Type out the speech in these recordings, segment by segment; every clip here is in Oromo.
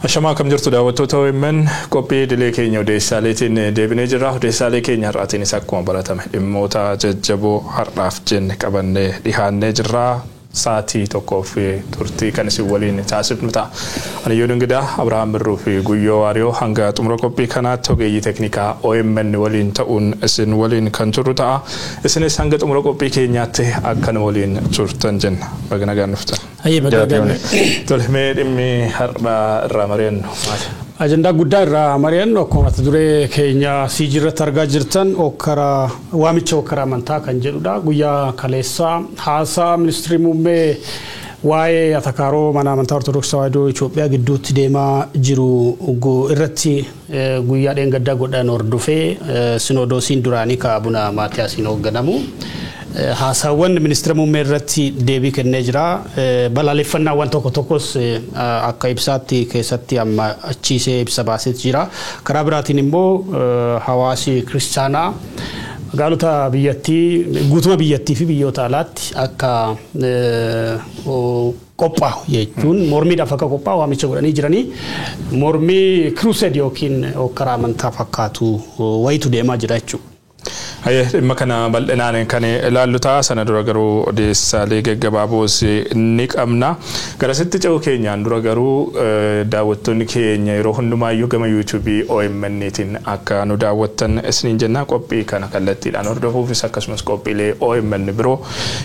Ashamaa, akkam jirtu daawwattoota OMN? Qophii idilee keenya odeessaaleetiin deebinee jirra. Odeessaalee keenya har'aatiinis akkuma baratame dhimmoota jajjaboo har'aaf jenne qabannee dhihaannee jirra. Sa'aatii tokkoof turtii kan isin waliin taasifnu ta'a. Aniyyuu Dingidaa, Abrahaam Birruu fi Guyyoo Waariyoo hanga xumura qophii kanaatti ogeeyyii teeknikaa OMN waliin ta'uun isin waliin kan turru ta'a. Isinis hanga xumura qophii keenyaatti akka nu waliin turtan jenna. Baga nagaan dhuftan. Hayyee, baga nagaan. Tole, mee dhimmi har'aa irraa mari'annu maali? Ajandaa guddaa irraa mari'annu akkuma mata duree keenya siijii irratti argaa jirtan okkara, waamicha okkara amantaa kan jedhudha. Guyyaa kaleessaa haasaa ministirii muummee waa'ee atakaaroo mana amantaa Ortodoksii Tawaahidoo Itoophiyaa gidduutti deemaa jiru irratti guyyaa dheengaddaa godhan hordofee, sinodoosiin duraanii ka Abuna Maatiyaasiin hoogganamu haasaawwan ministeera muummee irratti deebii kennee jira. Balaaleffannaawwan tokko tokkos akka ibsaatti keessatti amma achiisee ibsa baasee jira. Karaa biraatiin immoo hawaasi kiristaanaa magaalota biyyattii, guutuma biyyattii fi biyyoota alaatti akka qophaa'u jechuun mormiidhaaf akka qophaa'u waamicha godhanii jiranii, mormii crusade yookiin okkara amantaa fakkaatu wayitu deemaa jira jechuudha. Hayyee, dhimma kana bal'inaan kan ilaallu ta'a. Sana dura garuu odeessaalee gaggabaaboos ni qabna. Garasitti ce'uu keenyaan dura garuu daawwattoonni keenya yeroo hundumaayyuu gama yuutuubii OMN'tiin akka nu daawwattan isiniin jenna. Qophii kana kallattiidhaan hordofuufis akkasumas qophiilee OMN biroo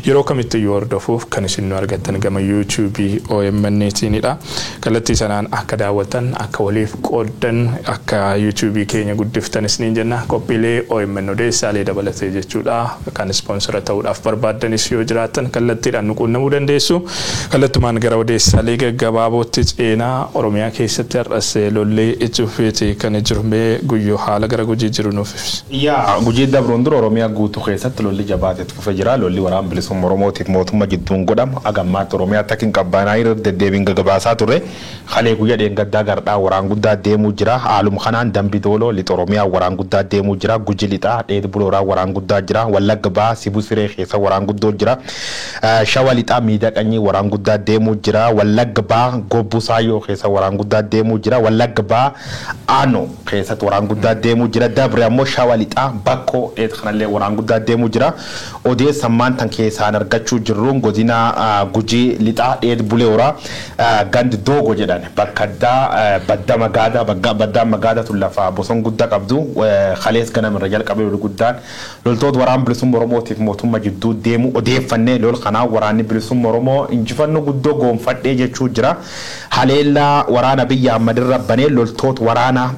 yeroo kamittiyyuu hordofuuf kan isin nu argattan gama yuutuubii OMN'tiinidha. Kallattii sanaan akka daawwattan, akka waliif qooddan, akka yuutuubii keenya guddiftan isiniin jenna. Qophiilee OMN odeessaalee dabalatee jechuudha. Kan ispoonsara ta'uudhaaf barbaaddanis yoo jiraattan kallattiidhaan nu quunnamuu dandeessu. Kallattumaan gara odeessaalee gaggabaabootti ceenaa. Oromiyaa keessatti har'as lollee itti fufeeti kan jiru. Mee Guyyoo, haala gara Gujii jiru nuuf ibsi. Yaa, Gujii dabruun dura Oromiyaa guutuu keessatti lolli jabaatee fufee jira. Lolli waraana bilisummaa Oromootiif mootummaa jidduun godhamu hagammaatti Oromiyaa takka hin qabbanaa irra deddeebiin gagabaasaa turre. Kalee guyyaa dheengaddaa gardhaa waraan guddaa deemuu jira. Haaluma kanaan Dambi Dooloo, lixa Oromiyaa waraan guddaa deemuu jira. Guji lixaa Dheed Bulooraa waraan guddaa jira. Wallagga Bahaa Sibuu Siree keessa waraan guddoo jira. Shawa lixaa Miidhaqanyii waraan guddaa deemuu jira. Wallagga Bahaa Gobbuu Saayyoo keessa waraan guddaa deemuu jira. Wallagga Bahaa Aano keessatti waraan guddaa deemuu jira. Dabre ammoo Shawa lixaa Bakkoo dheet kanallee waraan guddaa deemuu jira. Odeessa maantan keessaan argachuu jirruun godina Gujii lixaa Dheed Bulee Horaa gandi Doogo jedhan bakka addaa Badda Magaadaa, Baddaan Magaadaa tun lafa boson guddaa qabdu, kalees ganamirra jalqabee loli guddaan loltoota waraana bilisummaa Oromootiif mootummaa jidduu deemu odeeffannee. Lol kanaa waraanni bilisummaa Oromoo injifannoo guddoo goonfadhee jechuu jira. Haleellaa waraana biyya Ahmad irra banee loltoota waraana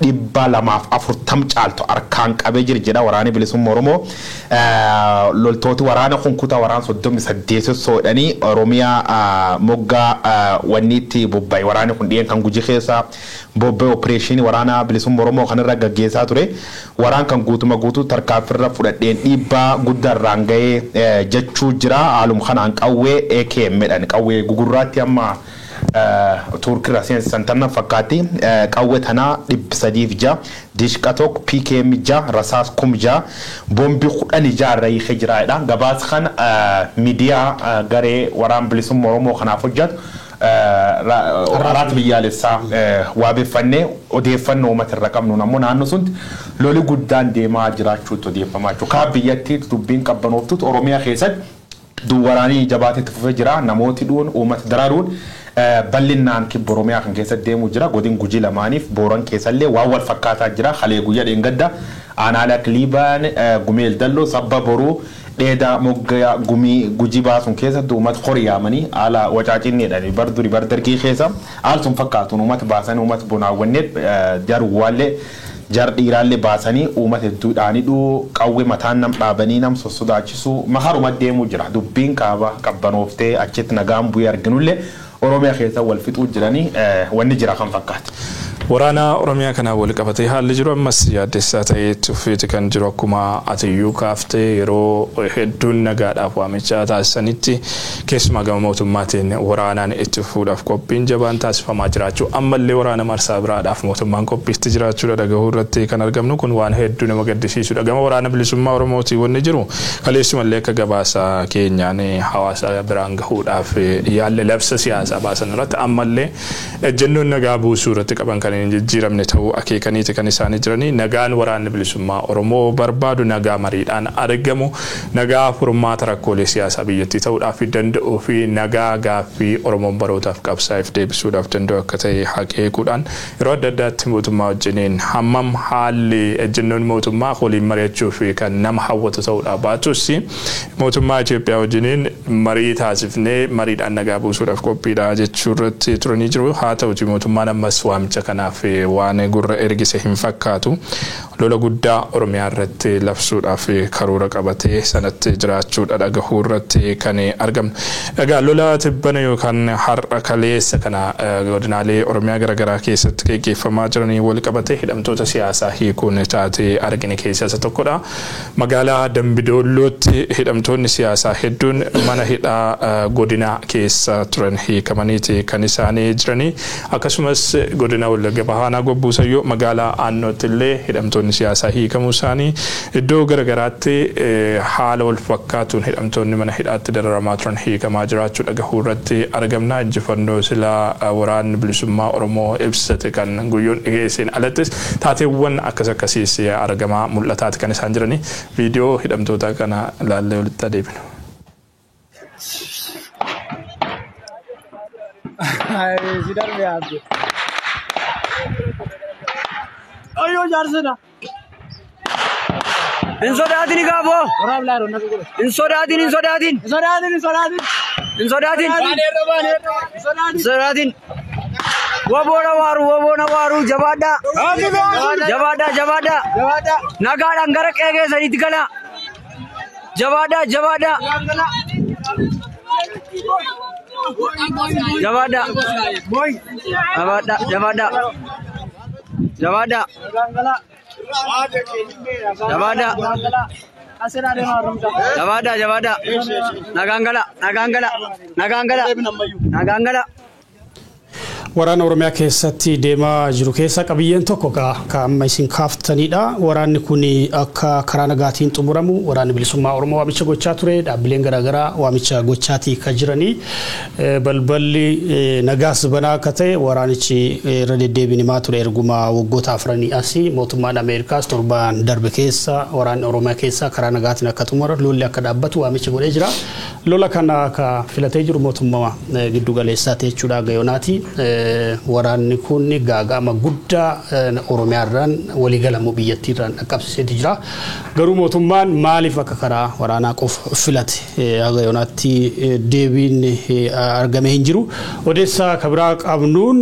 240 caaltu harkaan qabee jira jedha waraanni bilisummaa Oromoo. Loltooti waraana kun kutaa waraana 38 soodhanii Oromiyaa moggaa wanniitti bobba'e. Waraanni kun dhiyeen kan Gujii keessa bobba'e opereeshinii waraana bilisummaa Oromoo kanarra gaggeessaa ture. Waraan kan guutuma guutuu tarkaanfirra fudhadheen dhiibbaa guddaa irraan ga'ee jechuu jira. Haaluma kanaan qawwee AKM jedhan, qawwee gugurraatti amma Tuurkirraa seensisan tanna fakkaatti, qawwee tanaa 306, dishqa 1, PKM 6, rasaas 6000, boombii 16 irra hiikee jira jedha. Gabaasa kana miidiyaa garee waraan bilisummaa Oromoo kanaaf hojjetu Araat biyyaalessaa waabeffannee odeeffannoo uummata irra qabnuun ammoo naannoo sunti loli guddaan deemaa jiraachuutti odeeffamaa jechuudha. Kaan biyyattii dubbiin qabbanooftutti Oromiyaa keessatti waraanii jabaatetti fufee jira. Namooti dhuun uummata dararuun bal'inaan kibba Oromiyaa kan keessatti deemuu jira. Godin Gujii lamaaniif Booran keessallee waan wal fakkaataa jira. Kalee guyyaa dheengadda aanaalee akka Liibaan, Gumeel Dalloo, Sabba Boruu, Dheedaa moggaa Gumii Gujii baasuun keessatti uummata horii yaamanii haala wacaacinneedhaan bar duri bar dargii keessa haala sun fakkaatuun uummata baasanii uummata bonaawwannee jaruwwaallee jar dhiiraallee baasanii uummata hedduudhaanii dhuu qawwee mataan nam dhaabanii nam sossodaachisuu makaruma deemuu jira. Dubbiin kaaba qabbanooftee achitti nagaan bu'ee arginullee Oromiyaa keessa wal fixuu jiranii wanni jira kan fakkaate. Waraana Oromiyaa kanaan wal qabatee haalli jiru ammas yaaddessaa ta'ee tuffiiti kan jiru. Akkuma atiyyuu kaaftee, yeroo hedduun nagaadhaaf waamicha taasisanitti keessumaa gama mootummaatiin waraanaan itti fufuudhaaf qophiin jabaan taasifamaa jiraachuu, ammallee waraana marsaa biraadhaaf mootummaan qophiitti jiraachuudha dhagahuu irratti kan argamnu. Kun waan hedduu nama gaddisiisudha. Gama Waraana Bilisummaa Oromootii wanni jiru, kaleessumallee akka gabaasa keenyaan hawaasa biraan gahuudhaaf yaalle, labsa siyaasaa baasan irratti ammallee ejjennoon nagaa buusuu irratti qaban kan hin jijjiiramne ta'uu akeekaniiti kan isaanii jiranii. Nagaan Waraanni Bilisummaa Oromoo barbaadu nagaa mariidhaan argamu, nagaa furmaata rakkoolee siyaasaa biyyattii ta'uudhaaf danda'uu fi nagaa gaaffii Oromoon barootaaf qabsaa'eef deebisuudhaaf danda'u akka ta'e akeekuudhaan, yeroo adda addaatti mootummaa wajjiniin hammam haalli ejjennoon mootummaa waliin mari'achuu fi kan nama hawwatu ta'uudhaaf baatus, mootummaa Itoophiyaa wajjiniin marii taasifnee mariidhaan nagaa buusuudhaaf qophiidha jechuu irratti turanii jiru. Haa ta'uti, mootummaan ammas waamicha kanaaf waan gurra ergise hin fakkaatu. Lola guddaa Oromiyaa irratti labsuudhaaf karoora qabatee sanatti jiraachuudha dhagahuu irratti kan argamnu. Egaa lola tibbana yookaan har'a kaleessa kana godinaalee Oromiyaa garaagaraa keessatti geggeeffamaa jiranii wal qabatee hidhamtoota siyaasaa hiikuun taatee argine keessaa isa tokkodha. Magaalaa Dambidoollootti hidhamtoonni siyaasaa hedduun mana hidhaa godinaa keessa turan hiikamaniiti kan isaanii jiranii. Akkasumas godina Wallagga Bahaa Gobbuu Sayyoo magaalaa Aannootti illee hidhamtoonni siyaasaa hiikamuu isaanii, iddoo garaagaraatti haala wal fakkaatuun hidhamtoonni mana hidhaatti dararamaa turan hiikamaa jiraachuu dhagahuu irratti argamna. Injifannoo silaa Waraanni Bilisummaa Oromoo ibsate kan guyyoon dhiyeesseen alattis taateewwan akkas akkasiis argamaa mul'ataati kan isaan jiranii. Viidiyoo hidhamtoota kana ilaallee walitti adeemnu. Si darbe yaabde. Ayyoo jaarsina. Hin sodaatin gaafoo. Hin sodaatin, hin sodaatin. Hin sodaatin, hin sodaatin. Hin sodaatin. Baaneerra, baaneerra. Hin sodaatin. Hin sodaatin. Waboona waaru, waboona waaru, jabaadhaa. Jabaadhaa, jabaadhaa. Jabaadhaa. Nagaadhaan gara qe'ee keessaniitti galaa. Jabaadhaa, jabaadhaa. Jabaadhaa. Jabaadhaa, jabaadhaa. Jabaadhaa. Jabaadhaa. Jabaadhaa, jabaadhaa. Nagaan gala, nagaan gala, nagaan gala, nagaan gala. Waraana Oromiyaa keessatti deemaa jiru keessa qabiyyeen tokko ka amma isin kaaftanidha. Waraanni kun akka karaa nagaatiin xumuramu Waraanni Bilisummaa Oromoo waamicha gochaa ture. Dhaabbileen garaagaraa waamicha gochaatii kan jiranii. Balballi nagaas banaa akka ta'e waraanichi irra deddeebiin himaa ture erguma waggoota 4 asii. Mootummaan Ameerikaas torbaan darbe keessa waraanni Oromiyaa keessa karaa nagaatiin akka xumuramu, lolli akka dhaabbatu waamicha godhee jira. Lola kana akka filatee jiru mootummaa giddu galeessaati jechuudha gayonaati. Waraanni kun gaaga'ama guddaa Oromiyaarraan waliigalamuu biyyattiirraan dhaqqabsiiseeti jira. Garuu mootummaan maaliif akka karaa waraanaa qofa filate haga yoonaatti deebiin argamee hin jiru. Odeessaa kabiraa qabnuun,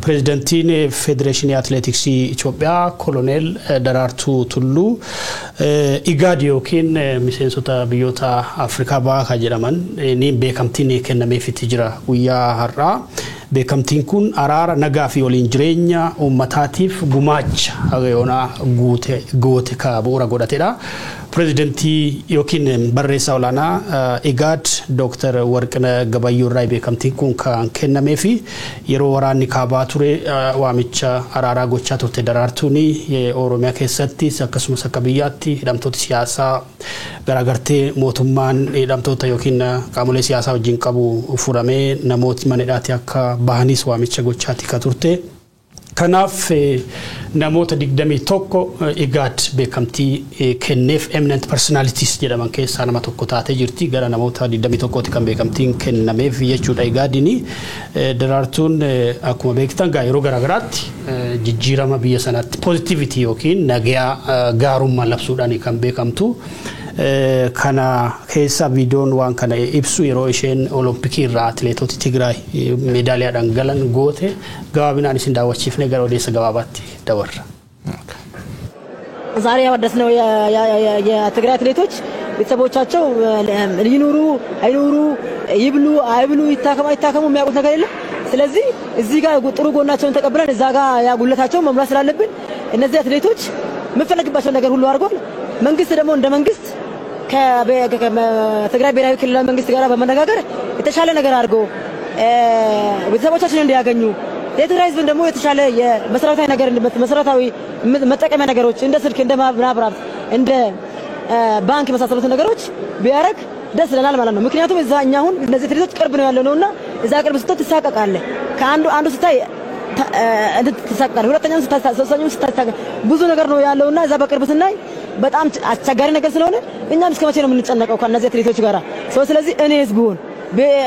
pireezidantiin Federeeshinii Atileetiksii Itoophiyaa Koloneel Daraartuu Tulluu Igaad yookiin miseensota biyyoota Afrikaa Bahaa kan jedhaman ni beekamtiin kennameefitti jira guyyaa har'aa. Beekamtiin kun araara, nagaa fi waliin jireenya uummataatiif gumaacha haga yoonaa guute goote ka bu'uura godhatedha. Pireezidantii yookiin barreessaa olaanaa Igaad Dooktar Warqina Gabayyoo irraa beekamtiin kun kan kennamee fi yeroo waraanni kaabaa ture waamicha araaraa gochaa turte Daraartuun. Oromiyaa keessattis akkasumas akka biyyaatti hidhamtoota siyaasaa garaagartee mootummaan hidhamtoota yookiin qaamolee siyaasaa wajjin qabu furamee namooti mana hidhaatti akka bahanis waamicha gochaati ka turte. Kanaaf namoota 21 Igaad beekamtii kenneef, eminent personalities jedhaman keessaa nama tokko taatee jirti. Gara namoota 21tti kan beekamtiin kennameef jechuudha Igaadini. Daraartuun akkuma beektan yeroo garaagaraatti jijjiirama biyya sanaatti positivity yookiin nagayaa, gaarummaa labsuudhaan kan beekamtu. Kana keessa viidiyoon waan kana ibsu yeroo isheen olompikii irraa atileetota Tigraay meedaaliyaadhaan galan goote gabaabinaan isin daawwachiifne gara odeessa gabaabaatti dabarra. ዛሬ ያወደስነው የትግራይ አትሌቶች ቤተሰቦቻቸው ይኑሩ አይኑሩ፣ ይብሉ አይብሉ፣ ይታከሙ አይታከሙ የሚያውቁት ነገር የለም። ስለዚህ እዚህ ጋር ጥሩ ጎናቸውን ተቀብለን እዛ ጋር ያ ጉለታቸውን መሙላት ስላለብን እነዚህ አትሌቶች የምንፈልግባቸው ነገር ሁሉ አድርጓል። መንግስት ደግሞ እንደ መንግስት ከትግራይ ብሔራዊ ክልላዊ መንግስት ጋር በመነጋገር የተሻለ ነገር አድርጎ ቤተሰቦቻችንን እንዲያገኙ፣ የትግራይ ህዝብን ደግሞ የተሻለ የመሰረታዊ ነገር፣ መሰረታዊ መጠቀሚያ ነገሮች እንደ ስልክ፣ እንደ መብራት፣ እንደ ባንክ የመሳሰሉትን ነገሮች ቢያደርግ ደስ ይለናል ማለት ነው። ምክንያቱም እዛ እኛ አሁን እነዚህ አትሌቶች ቅርብ ነው ያለው ነውና እዛ ቅርብ ስትሆን ትሳቀቃለህ። ከአንዱ አንዱ ስታይ ትሳቀቃለህ፣ ሁለተኛውን ስታይ፣ ሶስተኛውን ስታይ ብዙ ነገር ነው ያለውና እዛ በቅርብ ስናይ በጣም አስቸጋሪ ነገር ስለሆነ እኛም እስከ መቼ ነው የምንጨነቀው ከእነዚህ አትሌቶች ጋራ? ስለዚህ እኔስ ብሆን፣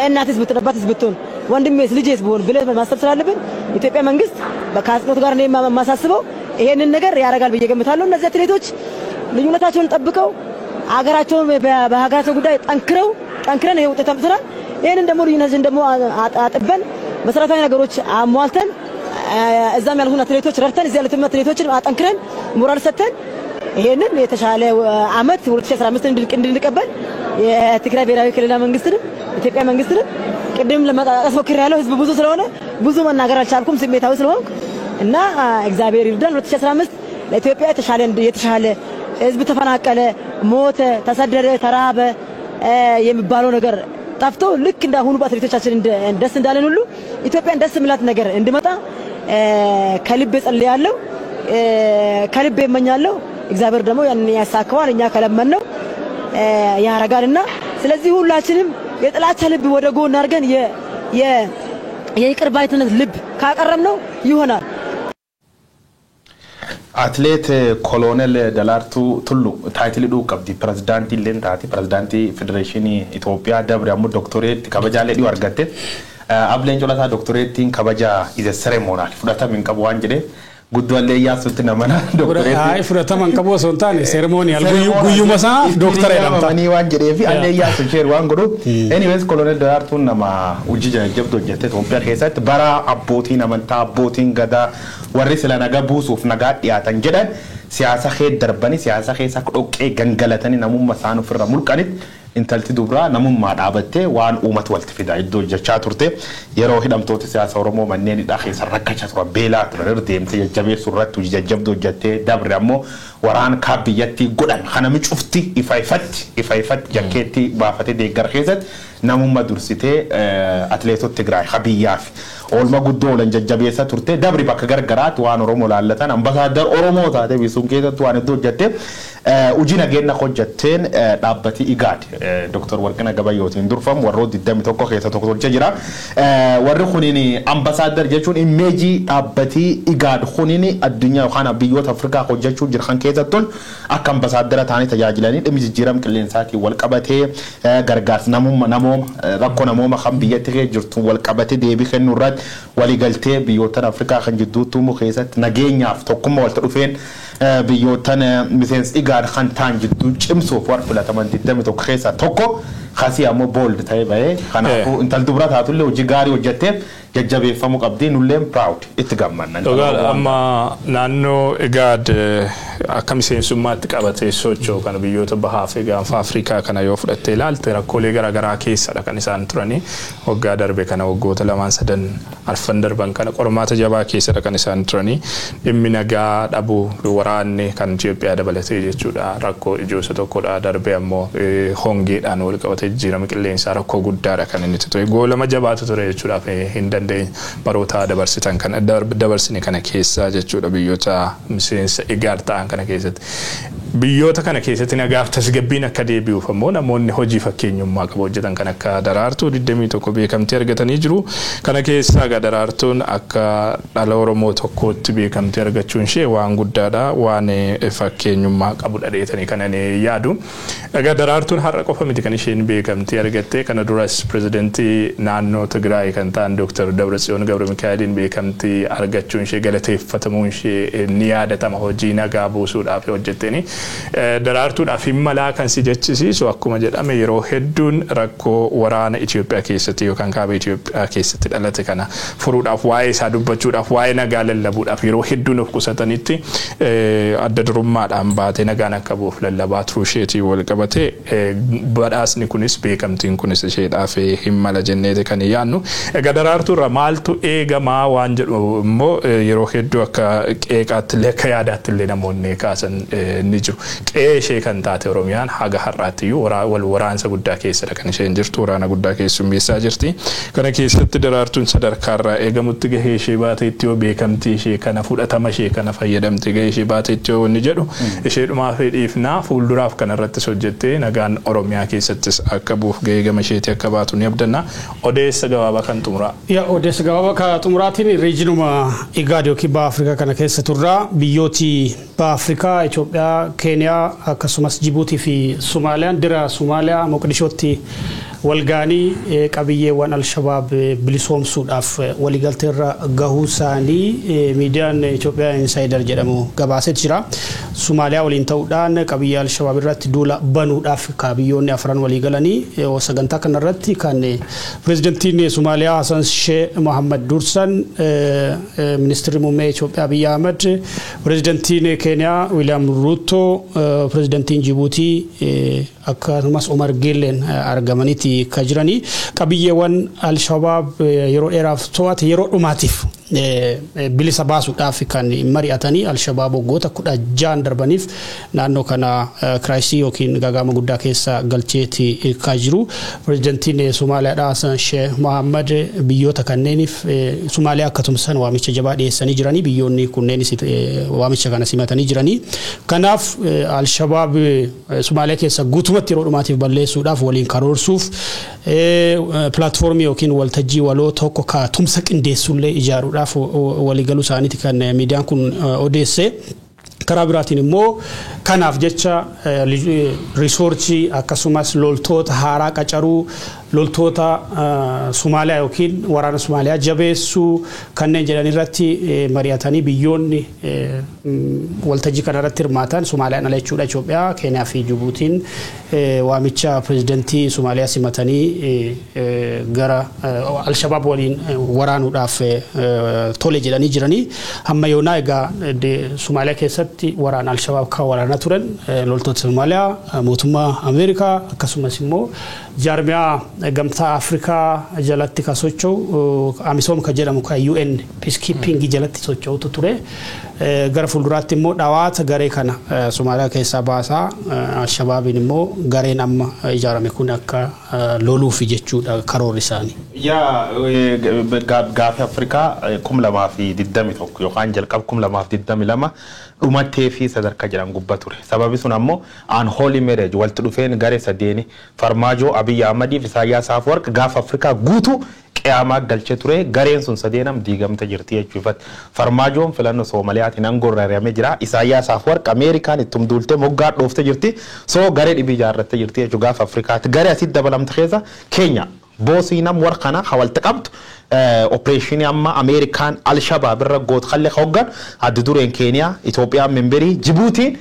እናቴስ ብትሆን፣ አባቴስ ብትሆን፣ ወንድሜስ ልጄስ ብሆን ብለህ ማሰብ ስላለብን ኢትዮጵያ መንግስት ከአጽንኦት ጋር እኔ የማሳስበው ይሄንን ነገር ያደርጋል ብዬ ገምታለሁ። እነዚህ አትሌቶች ልዩነታቸውን ጠብቀው አገራቸውን በሀገራቸው ጉዳይ ጠንክረው ጠንክረን ይሄ ውጤት አምጥተናል። ይሄንን ደግሞ ልዩነትን ደግሞ አጥበን መሰረታዊ ነገሮች አሟልተን እዛም ያሉትን አትሌቶች ረድተን እዚህ ያሉትን አትሌቶችን አጠንክረን ሞራል ሰጥተን ይሄንን የተሻለ አመት 2015 እንድንቀበል የትግራይ ብሔራዊ ክልላዊ መንግስትንም ኢትዮጵያ መንግስትንም ቅድም ለመጣጣስ ሞክሬያለሁ። ህዝብ ብዙ ስለሆነ ብዙ መናገር አልቻልኩም ስሜታዊ ስለሆንኩ እና እግዚአብሔር ይርዳን። 2015 ለኢትዮጵያ የተሻለ ህዝብ ተፈናቀለ፣ ሞተ፣ ተሰደደ፣ ተራበ የሚባለው ነገር ጠፍቶ ልክ እንዳሁኑ በአትሌቶቻችን ደስ እንዳለን ሁሉ ኢትዮጵያን ደስ የሚላት ነገር እንዲመጣ ከልቤ ጸልያለሁ፣ ከልቤ እመኛለሁ። እግዚአብሔር ደግሞ ያን ያሳካዋል፣ እኛ ከለመነው ያረጋልና ስለዚህ ሁላችንም የጥላቻ ልብ ወደ ጎን አድርገን የይቅር ባይነት ልብ ካቀረብነው ይሆናል። Atleet Kolonel Daraartuu Tulluu title dhuu qabdi. Pirezidaantii illee taati. Pirezidaantii Federeeshinii Itoophiyaa dabre ammoo doktoreetti kabajaalee dhiyoo argatte. Ableen Colataa doktoreettiin kabaja isa ceremonial fudhatama hin qabu waan jedheef guddaallee yaasutti namana doktoreetti. Fudhatama hin qabu osoo hin taane ceremonial guyyuma isaa dooktara jedhamta. Waan jedheef allee yaasu sheer waan godhu. Anyways, Kolonel Daraartuun nama hojii jajjabdu hojjette Itoophiyaa keessatti. Bara abbootiin amantaa, abbootiin gadaa, warri sila nagaa buusuuf nagaa dhiyaatan jedhan siyaasa kee darbanii siyaasa keessa dhoqqee gangalatanii namummaa isaan ofirra mulqanitti intalti dubraa namummaa dhaabattee waan uummata walitti fidaa iddoo hojjechaa turte. Yeroo hidhamtoota siyaasa Oromoo manneen hidhaa keessa rakkachaa turan, beelaa turan irra deemtee jajjabeessuu irratti hojii jajjabduu hojjettee dabre ammoo waraan kaa biyyattii godhan kana cufti ifa ifatti ifa ifatti jakkeetti baafatee deeggara keessatti namummaa dursitee atileetota Tigraay habiyyaaf oolma guddoo oolan jajjabeessa turte. Dabri bakka gargaraatti waan Oromoo laallatan ambasaaddar Oromoo taate bisuun keessatti waan iddoo hojjette. Hojii nageenya hojjetteen dhaabbatii IGAD Dr. Warqina Gabayyootiin durfamu warroota 21 keessa tokko tolchee jira. Warri kuniin ambasaaddar jechuun image dhaabbatii IGAD kuniin addunyaa yookaan biyyoota Afrikaa hojjechuu jiran keessattuun akka ambasaaddara ta'anii tajaajilanii dhimmi jijjiirama qilleensaatiin wal qabatee gargaarsa namummaa namooma rakkoo namooma kan biyyatti keessa jirtu wal qabatee deebii kennuu irratti waliigaltee biyyoota Afrikaa kan jidduutti uumuu keessatti nageenyaaf tokkummaa walitti dhufeen biyyoottan miseensa IGAD kan ta'an jidduu cimsuuf warra filataman 21 keessaa tokko kasii ammoo bold ta'ee bahee. Kanaafuu intal dubra taatullee hojii gaarii hojjettee jajjabeeffamuu qabdi, nulleen proud itti gammanna. Dhugaadha, amma naannoo IGAD akka miseensummaatti qabatee socho'u kana biyyoota bahaa fi gaanfa Afrikaa kana yoo fudhattee ilaalte rakkoolee garaagaraa keessadha kan isaan turanii. Waggaa darbe kana, waggoota lamaan sadan arfan darban kana qormaata jabaa keessadha kan isaan turanii. Dhimmi nagaa dhabuu, waraanni kan Itoophiyaa dabalatee jechuudha, rakkoo ijoo isa tokkodha. Darbee ammoo hongeedhaan wal qabatee jijjiirama qilleensaa rakkoo guddaadha kan inni ture. Goolama jabaatu ture jechuudhaaf hin dandeenye baroota dabarsitan kana dabarsine kana keessa jechuudha biyyoota miseensa IGAD ta'an kana keessatti. Biyyoota kana keessatti nagaaf tasgabbiin akka deebi'uuf ammoo namoonni hojii fakkeenyummaa qabu hojjetan kan akka Daraartuu 21 beekamtii argatanii jiru. Kana keessaa egaa Daraartuun akka dhala Oromoo tokkootti beekamtii argachuun ishee waan guddaadha, waan fakkeenyummaa qabudha dheetanii kan ani yaadu. Egaa Daraartuun har'a qofa miti kan isheen beekamtii argatte. Kana duras pirezidantii naannoo Tigraay kan ta'an Dr. Dabratsiyoon Gabra Mikaa'eliin beekamtii argachuun ishee, galateeffatamuun ishee ni yaadatama hojii nagaa buusuudhaaf hojjetteeni. Daraartuudhaaf hin malaa kan si jechisiisu, akkuma jedhame, yeroo hedduun rakkoo waraana Itoophiyaa keessatti yookaan kaaba Itoophiyaa keessatti dhalate kana furuudhaaf, waa'ee isaa dubbachuudhaaf, waa'ee nagaa lallabuudhaaf yeroo hedduun of qusatanitti, adda durummaadhaan baatee nagaan akka bu'uuf lallabaa turuu isheetiin wal qabatee badhaasni kunis, beekamtiin kunis isheedhaaf hin mala jenneeti kan yaannu. Egaa Daraartuu irraa maaltu eegamaa waan jedhu immoo yeroo hedduu akka qeeqaatti illee, akka yaadaatti illee namoonni kaasan ni jiru. Qe'ee ishee kan taate Oromiyaan haga har'aatti iyyuu wal waraansa guddaa keessadha kan isheen jirtu, waraana guddaa keessummeessaa jirti. Kana keessatti Daraartuun sadarkaarraa eegamutti gahee ishee baateetti yoo, beekamtii ishee kana, fudhatama ishee kana fayyadamte gahee ishee baateetti yoo inni jedhu, isheedhumaa fedhiifnaa fuulduraaf kanarrattis hojjettee nagaan Oromiyaa keessattis akka bu'uuf gahee gama isheetii akka baatu ni abdanna. Odeessa gabaabaa kan xumuraa. Yaa, odeessa gabaabaa kan xumuraatiin regionuma Igaad yookiin Baha Afrikaa kana keessa turraa. Biyyooti Baha Afrikaa, Itoophiyaa, Keeniyaa, akkasumas Jibuutii fi Sumaaliyaan dira Sumaaliyaa Moqdishootti walgaanii qabiyyeewwan Alshabaab bilisoomsuudhaaf waliigalteerra gahuu isaanii miidiyaan Itoophiyaa Insider jedhamu gabaasee jira. Sumaaliyaa waliin ta'uudhaan qabiyyee Alshabaab irratti duula banuudhaaf biyyoonni afran waliigalanii sagantaa kanarratti kan pirezidantiin Sumaaliyaa Hasan Sheeh Mohammad dursan, ministeerri muummee Itoophiyaa Abiyyi Ahmad, pirezidantiin Keeniyaa Wiiliyaam Ruuto, pirezidantiin Jibuutii akkasumas Omar Geelleen argamaniiti ka jiranii. Qabiyyeewwan Alshabaab yeroo dheeraaf to'ate yeroo dhumaatiif bilisa baasuudhaaf kan mari'atanii. Alshabaab waggoota 16n darbaniif naannoo kana crisis yookiin gagaama guddaa keessa galcheeti ka jiru. Pirezidantiin Somaaliyaadha Hasan Sheeh Mohammad biyyoota kanneeniif Somaaliyaa akka tumsan waamicha jabaa dhiyeessanii jiranii, biyyoonni kunneenis waamicha kana simatanii jiranii. Kanaaf Alshabaab Somaaliyaa keessa guutumatti yeroo dhumaatiif balleessuudhaaf waliin karoorsuuf platformii yookiin waltajjii waloo tokko ka tumsa qindeessullee ijaaruudhaaf waliigaluu isaaniiti kan miidiyaan kun odeesse. Karaa biraatiin immoo kanaaf jecha resource akkasumas loltoota haaraa qacaruu, loltoota Somaaliyaa yookiin waraana Somaaliyaa jabeessuu kanneen jedhan irratti mari'atanii biyyoonni waltajjii kana irratti hirmaatan, Somaaliyaan ala jechuudha, Itoophiyaa, Keeniyaa fi Jibuutiin waamicha pirezidantii Somaaliyaa simatanii gara Alshabaab waliin waraanuudhaaf tole jedhanii jiranii. Hamma yoonaa egaa Somaaliyaa keessatti waraana Alshabaab kan waraanaa turan loltoota Somaaliyaa, mootummaa Ameerikaa, akkasumas immoo jaarmiyaa Gamtaa Afrikaa jalatti kan socho'u AMISOM kan jedhamu, kan UN peacekeeping jalatti socho'utu ture. Gara fuulduraatti immoo dhawaata garee kana Somaaliyaa keessaa baasaa Alshabaabiin immoo gareen amma ijaarame kun akka loluufi jechuudha karoorri isaanii. Yaa, gaafii Afrikaa 2021 yookaan jalqaba 2022 dhumattee fi sadarkaa jedhan gubbaa ture. Sababi sun ammoo unholy marriage walitti dhufeen garee sadeeni, Farmaajoo, Abiyyi Ahmadii fi Isaayyaas Afwerq, gaafa Afrikaa guutuu qiyaamaa galchee ture. Gareen sun sadeenam diigamte jirti jechuufatti. Farmaajoon filannoo Soomaaliyaatiin aangoo irra ari'amee jira. Isaayyaas Afwerq Ameerikaan ittum duultee moggaa dhooftee jirti. So garee dhibii ijaarrattee jirti jechuu gaafa Afrikaatti. Garee asitti dabalamte keessa Keenya boosii nam warra kana hawalta qabdu, operation amma Ameerikaan Alshabaab irra goot kallee hoggan adda dureen Keeniyaa, Itoophiyaan member, Jibuutiin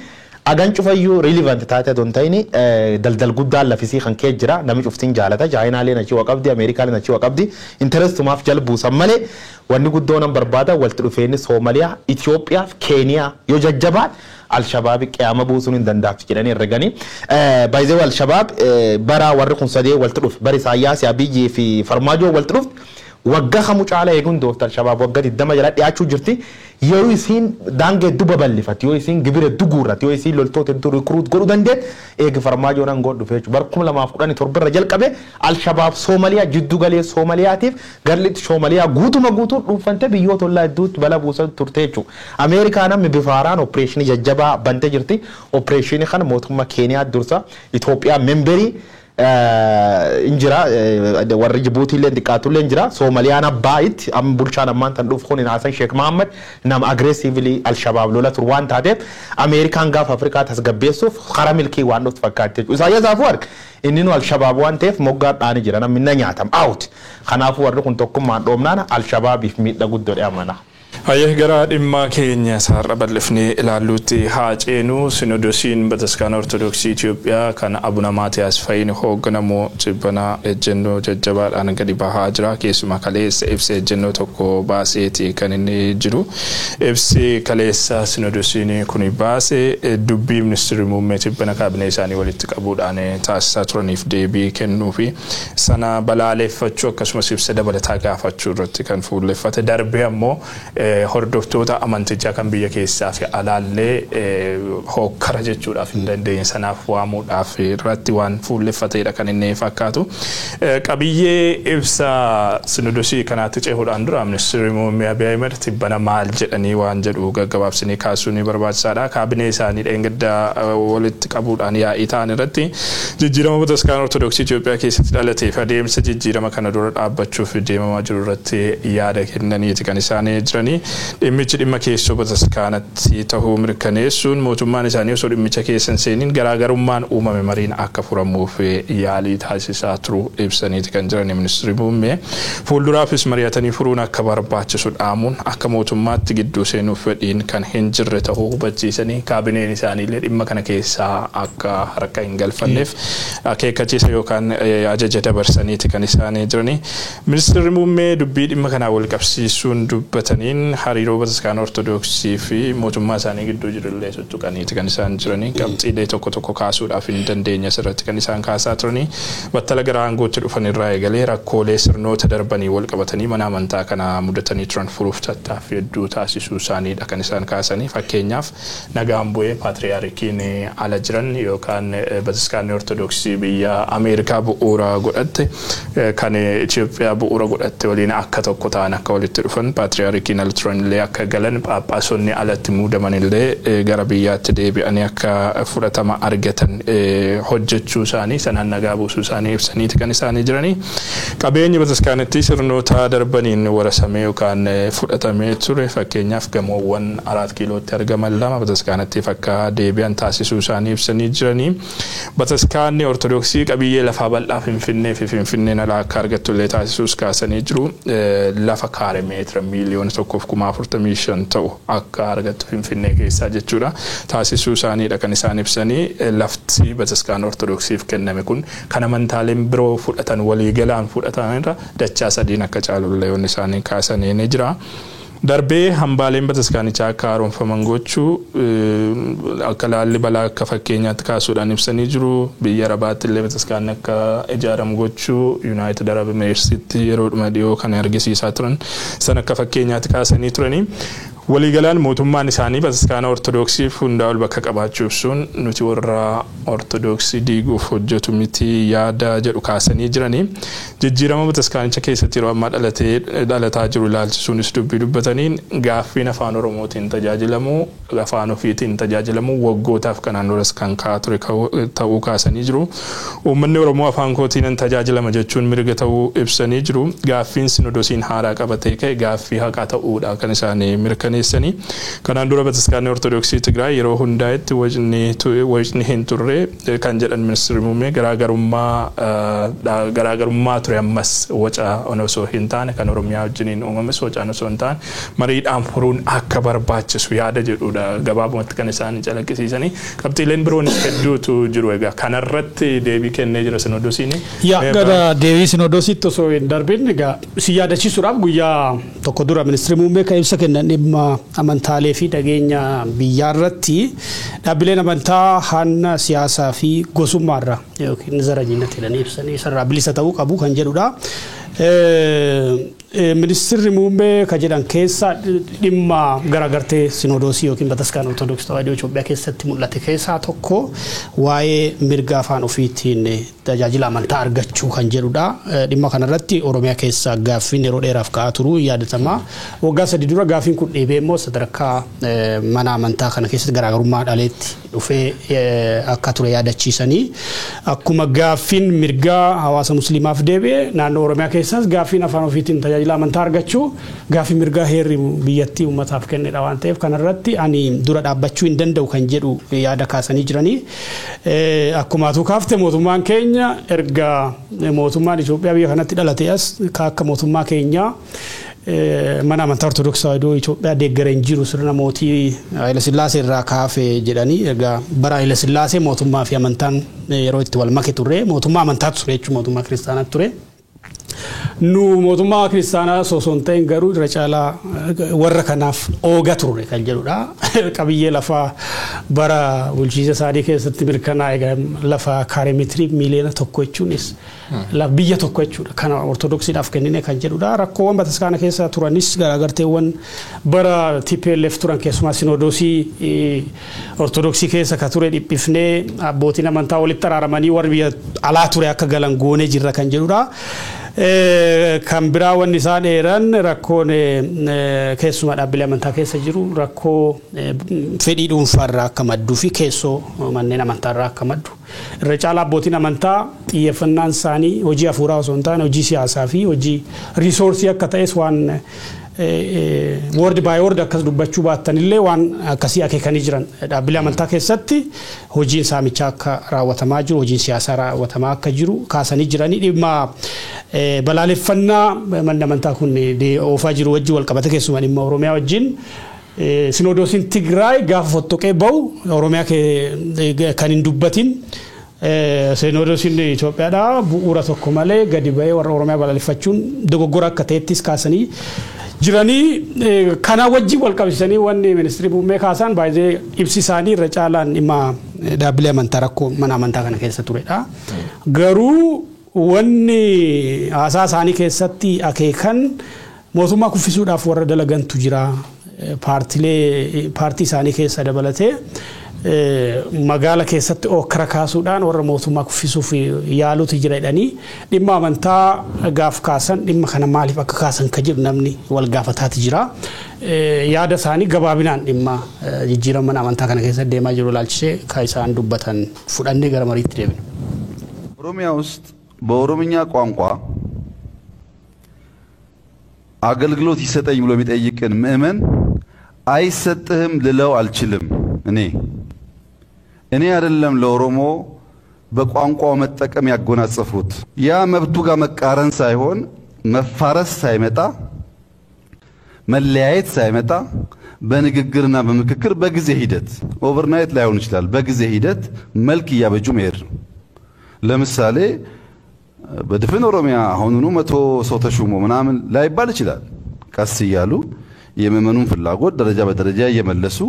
agan cufayyuu relevant taate adon ta'ini daldal guddaan lafisii kan kee jira, namni cuftiin jaalata, Chaayinaaleen achii waa qabdi, Ameerikaaleen achii waa qabdi, interestumaaf jala buusan malee wanni guddoo nan barbaada walitti dhufeenyi Soomaliyaa, Itoophiyaa fi Keeniyaa yoo jajjabaat Alshabaabi qiyaama buusuun hin danda'amtu jedhanii herreganii. Baay'ee Alshabaab bara warri kun sadee walitti dhufe, bari Isaayyaas, Abiyyii fi Farmaajoo walitti dhufte, waggaa kamu caala eeguun doofta Alshabaab waggaa 20 jala dhiyaachuu jirti. Yeroo isiin daangee hedduu babal'ifatti, yoo isiin gibira hedduu guurratti, yoo isiin loltoota hedduu recruit godhuu dandeet eegi Farmaajoon aangoo dhufe jechuudha. Bara 2017 irra jalqabe Alshabaab Soomaliyaa jiddu galee Soomaliyaatiif garlitti Soomaliyaa guutuma guutuun dhuunfante biyyoota ollaa hedduutti bala buusaa turte jechuudha. Ameerikaan amma bifa haaraan operation jajjabaa bantee jirti. Operation kana mootummaa Keeniyaa dursa, Itoophiyaa member injira, warri Jibuutii illee xiqqaatu illee injira. Soomaliyaan abbaayitti amma bulchaan ammaan tan dhufu kun Hasan Sheekh Mahammad nama aggressively Alshabaab lola turu waan taateef Ameerikaan gaafa Afrikaa tasgabbeessuuf karaa milkii waan dhuftu fakkaatti jechuudha. Isaayyaas Afwerq inni nu Alshabaab waan ta'eef moggaa dhaanii jira, namni na nyaatam out. Kanaafuu warri kun tokkummaan dhoomnaan Alshabaabiif miidha guddoo amana. Hayyee, gara dhimma keenya isaarra bal'ifnee ilaalluutti haa ceenu. Sinodosiin Bataskaana Ortodoksii Itoophiyaa kan Abuna Maatiyaas Fayin hoogganamu cibbana ejjennoo jajjabaadhaan gadi bahaa jira. Keessumaa kaleessa ibsa ejjennoo tokko baaseeti kan inni jiru. Ibsi kaleessa sinodosiin kun baase dubbii ministeerri muummee cibbana kaabinee isaanii walitti qabuudhaan taasisaa turaniif deebii kennuu fi sana balaaleffachuu, akkasumas ibsa dabalataa gaafachuu irratti kan fuulleffate, darbee ammoo hordoftoota amantichaa kan biyya keessaa fi alaallee hokkara jechuudhaaf hin dandeenye sanaaf waamuudhaaf irratti waan fuulleffatedha kan inni fakkaatu. Qabiyyee ibsa sinodosii kanaatti cehuudhaan dura ministeerri muummee Abiy Ahmed tibbana maal jedhanii waan jedhu gaggabaabsinii kaasuun ni barbaachisaadha. Kaabinee isaanii dheengadda walitti qabuudhaan yaa'ii ta'an irratti jijjiirama Bataskaana Ortodoksii Itoophiyaa keessatti dhalateef adeemsa jijjiirama kana dura dhaabbachuuf deemamaa jiru irratti yaada kennaniiti kan isaan jiranii. Dhimmichi dhimma keessoo bataskaanatti ta'uu mirkaneessuun mootummaan isaanii osoo dhimmicha keessa hin seeniin garaagarummaan uumame mariin akka furamuuf yaalii taasisaa turuu ibsaniiti kan jiran ministeerri muummee. Fuulduraafis mari'atanii furuun akka barbaachisu dhaamuun akka mootummaatti gidduu seenuuf fedhiin kan hin jirre ta'uu hubachiisanii, kaabineen isaaniillee dhimma kana keessaa akka harka hin galfanneef akeekkachiisa yookaan ajaja dabarsaniiti kan isaanii jiranii. Ministeerri muummee dubbii dhimma kanaa wal qabsiisuun dubbataniin hariiroo Bataskaana Ortodoksii fi mootummaa isaanii gidduu jirullee tuttuqaniiti kan isaan jiranii. Qabxiilee tokko tokko kaasuudhaaf hin dandeenye asirratti kan isaan kaasaa turanii. Battala gara aangootti dhufan irraa eegalee rakkoolee sirnoota darbanii wal qabatanii mana amantaa kana mudatanii turan furuuf tattaaffii hedduu taasisuu isaaniidha kan isaan kaasanii. Fakkeenyaaf, nagaan bu'ee paatriyaarikiin ala jiran yookaan Bataskaanni Ortodoksii biyya Ameerikaa bu'uura godhatte kan Itoophiyaa bu'uura godhatte waliin akka tokko ta'an, akka walitti dhufan, paatriyaarikiin ala turan illee akka galan, phaaphaasonni alatti muudaman illee gara biyyaatti deebi'anii akka fudhatama argatan hojjechuu isaanii, sanaan nagaa buusuu isaanii ibsaniiti kan isaanii jiranii. Qabeenyi bataskaanatti sirnoota darbaniin warasamee yookaan fudhatamee ture, fakkeenyaaf gamoowwan Araat Kiilootti argaman lama bataskaanattiif akka deebi'an taasisuu isaanii ibsanii jiranii. Bataskaanni Ortodoksii qabiyyee lafaa bal'aa Finfinnee fi Finfinneen alaa akka argattu illee taasisuus kaasanii jiru. Lafa kaare meetira 1,045,000 ta'u akka argattu Finfinnee keessaa jechuudha. Taasisuu isaaniidha kan isaan ibsanii. Lafti bataskaana Ortodoksiif kenname kun kan amantaaleen biroo fudhatan waliigalaan fudhatan irra dachaa sadiin akka caalullee wanni isaanii kaasanii ni jira. Darbee hambaaleen bataskaanichaa akka haaromfaman gochuu, akka Laallibalaa akka fakkeenyaatti kaasuudhaan ibsanii jiru. Biyya Arabaatti illee bataskaanni akka ijaaramu gochuu, United Arab Emiratesitti yeroodhuma dhiyoo kan argisiisaa turan san akka fakkeenyaatti kaasanii turanii. Waliigalaan mootummaan isaanii bataskaana Ortodoksiif hundaa ol bakka qabaachuu ibsuun nuti warra Ortodoksii diiguuf hojjetu miti yaada jedhu kaasanii jiranii. Jijjiirama bataskaanicha keessatti yeroo ammaa dhalatee dhalataa jiru ilaalchisuunis dubbii dubbataniin gaaffiin afaan Oromootiin tajaajilamu, afaan ofiitiin tajaajilamu waggootaaf kanaan duras kan ka'aa ture ta'uu kaasanii jiru. Uummanni Oromoo afaan kootiin tajaajilama jechuun mirga ta'uu ibsanii jiru. Gaaffiin sinodosiin haaraa qabatee ka'e gaaffii haqaa ta'uudha kan isaanii mirkaneessanii. Kanaan dura bataskaanni Ortodoksii Tigraay yeroo hundaa'etti wacni hin turre kan jedhan ministeerri muummee, garaagarummaa ture ammas waca osoo hin taane, kan Oromiyaa wajjiniin uumames wacaan osoo hin taane mariidhaan furuun akka barbaachisu yaada jedhudha gabaabumatti kan isaan calaqqisiisanii. Qabxiileen biroonis hedduutu jiru. Egaa kanarratti deebii kennee jira sinodosiin. Yaa, gara deebii sinodosiitti osoo hin darbin, egaa si yaadachiisuudhaaf, guyyaa tokko dura ministeerri muummee kan ibsa kennan dhimma amantaalee fi nageenya biyyaa irratti dhaabbileen amantaa hanna siyaasaa fi gosummaarraa yookiin ዘረኝነት jedhanii ibsanii isarraa bilisa ta'uu qabu kan jedhudha. Ministeerri muummee kan jedhan keessa dhimma garaagartee sinodoosii yookiin bataskaana Ortodoksii Tawaahidoo Itoophiyaa keessatti mul'ate keessaa tokko waa'ee mirga afaan ofiitiin tajaajila amantaa argachuu kan jedhudha. Dhimma kanarratti Oromiyaa keessa gaaffiin yeroo dheeraaf ka'aa turuu yaadatama. Waggaa 3 dura gaaffiin kun dhiibee immoo sadarkaa mana amantaa kana keessatti garaagarummaa dhaleetti dhufee akka ture yaadachiisanii, akkuma gaaffiin mirgaa hawaasa musliimaaf deebi'e, naannoo Oromiyaa keessas gaaffiin afaan ofiitiin tajaajila amantaa argachuu gaaffii mirgaa heerri biyyattii uummataaf kennedha waan ta'eef kanarratti ani dura dhaabbachuu hin danda'u kan jedhu yaada kaasanii jiranii. Akkuma atuu kaafte, mootummaan keenya erga mootummaan Itoophiyaa biyya kanatti dhalate as akka mootummaa keenyaa Mana amantaa Ortodoksii Tawaahidoo Itoophiyaa deeggaree hin jiru, sirna mootii Haayila Sillaasee irraa kaafee jedhanii. Egaa bara Haayila Sillaasee mootummaa fi amantaan yeroo itti wal make turre, mootummaa amantaatu ture jechuun mootummaa kiristaanaatu ture. Nu mootummaa kiristaanaa osoo hin ta'in garuu irra caalaa warra kanaaf ooga turre kan jedhudha. Qabiyyee lafaa bara bulchiinsa isaanii keessatti mirkanaa'e, lafa kaaree meetirii 1 miiliyoona jechuunis biyya tokko jechuudha. Kana Ortodoksiidhaaf kennine kan jedhudha. Rakkoowwan bataskaana keessa turanis, garaagarteewwan bara TPLF turan, keessumaa sinodoosii Ortodoksii keessa ka ture dhiphifnee, abbootiin amantaa walitti araaramanii warri biyya alaa ture akka galan goonee jirra kan jedhudha. Kan biraa wanni isaan eeran rakkoon keessumaa dhaabbilee amantaa keessa jiru rakkoo fedhii dhuunfaarraa akka madduu fi keessoo manneen amantaarraa akka maddu. Irra caalaa abbootiin amantaa xiyyeeffannaan isaanii hojii hafuuraa osoo hin taane hojii siyaasaa fi hojii resource akka ta'es, waan word by word akkas dubbachuu baattanillee, waan akkasii akeekanii jiran. Dhaabbilee amantaa keessatti hojiin saamichaa akka raawwatamaa jiru, hojiin siyaasaa raawwatamaa akka jiru kaasanii jiranii. Dhimma balaaleffannaa manni amantaa kun oofaa jiru wajjin wal qabate, keessumaa dhimma Oromiyaa wajjin, sinodoosiin Tigraay gaafa fottoqee bahu Oromiyaa kan hin dubbatin sinodoosiin Itoophiyaadha bu'uura tokko malee gadi bahee warra Oromiyaa balaaleffachuun dogoggora akka ta'ettis kaasanii jiranii. Kana wajjin wal qabsiisanii wanni ministirii muummee kaasan baay'ee ibsi isaanii irra caalaan dhimma dhaabbilee amantaa, rakkoo mana amantaa kana keessa turedha. Garuu wanni haasaa isaanii keessatti akeekan mootummaa kuffisuudhaaf warra dalagantu jira. Paartilee paartii isaanii keessa dabalatee magaala keessatti okkara kaasuudhaan warra mootummaa kuffisuuf yaaluutu jira jedhanii, dhimma amantaa gaaf kaasan dhimma kana maaliif akka kaasan ka jedhu namni wal gaafataati jira. Yaada isaanii gabaabinaan dhimma jijjiirama mana amantaa kana keessa deemaa jiru ilaalchisee ka isaan dubbatan fudhannee gara mariitti deebinu. ኦሮሚያ ውስጥ በኦሮምኛ ቋንቋ አገልግሎት ይሰጠኝ ብሎ የሚጠይቅን ምዕመን አይሰጥህም ልለው አልችልም። እኔ አይደለም ለኦሮሞ በቋንቋው መጠቀም ያጎናጸፉት። ያ መብቱ ጋር መቃረን ሳይሆን፣ መፋረስ ሳይመጣ፣ መለያየት ሳይመጣ፣ በንግግርና በምክክር በጊዜ ሂደት፣ overnight ላይሆን ይችላል፣ በጊዜ ሂደት መልክ እያበጁ መሄድ ነው። ለምሳሌ በድፍን ኦሮሚያ አሁኑኑ 100 ሰው ተሹሞ ምናምን ላይባል ይችላል። ቀስ እያሉ የምዕመኑን ፍላጎት ደረጃ በደረጃ እየመለሱ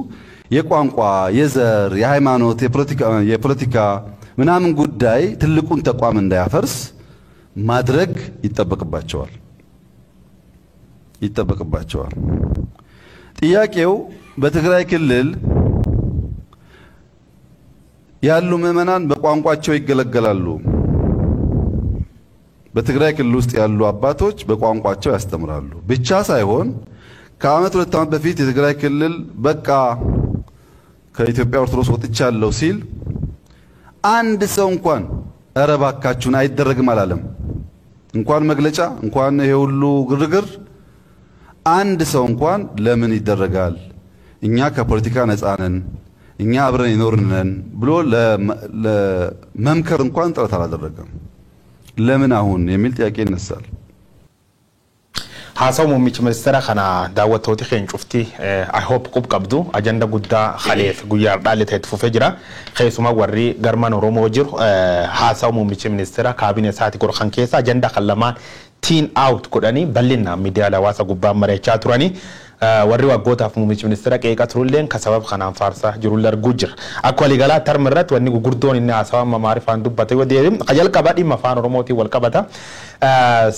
የቋንቋ፣ የዘር፣ የሃይማኖት፣ የፖለቲካ ምናምን ጉዳይ ትልቁን ተቋም እንዳያፈርስ ማድረግ ይጠበቅባቸዋል። ጥያቄው በትግራይ ክልል ያሉ ምዕመናን በቋንቋቸው ይገለገላሉ። በትግራይ ክልል ውስጥ ያሉ አባቶች በቋንቋቸው ያስተምራሉ ብቻ ሳይሆን፣ ከዓመት 2 ዓመት በፊት የትግራይ ክልል በቃ ከኢትዮጵያ ኦርቶዶክስ ወጥቻለሁ ሲል አንድ ሰው እንኳን እረ ባካችሁን አይደረግም አላለም። እንኳን መግለጫ፣ እንኳን ይሄ ሁሉ ግርግር፣ አንድ ሰው እንኳን ለምን ይደረጋል፣ እኛ ከፖለቲካ ነፃ ነን፣ እኛ አብረን የኖርን ነን ብሎ ለመምከር እንኳን ጥረት አላደረገም። ለምን አሁን የሚል ጥያቄ ይነሳል። Haasawu muummicha ministeera kana daawwattooti keenya cufti, I hope, qub qabdu. Ajanda guddaa kaleef guyyaa har'aa ta'e fufee jira. Keessumaa warri garman Oromoo jiru haasawu muummichi ministeera kaabinee isaati godhan keessa ajanda kan lamaan tiin out godhanii bal'inaan miidiyaalee hawaasa gubbaan mari'achaa turanii. Warri waggootaaf muummichi ministeera qeeqa turulleen ka sababa kanaan faarsaa jirullee arguu jira. Akka waliigalaa tarmi irratti wanni gurguddoon inni haasawaa Amaariffaan dubbate yoo deebiin jalqaba dhimma afaan Oromootiin wal qabata.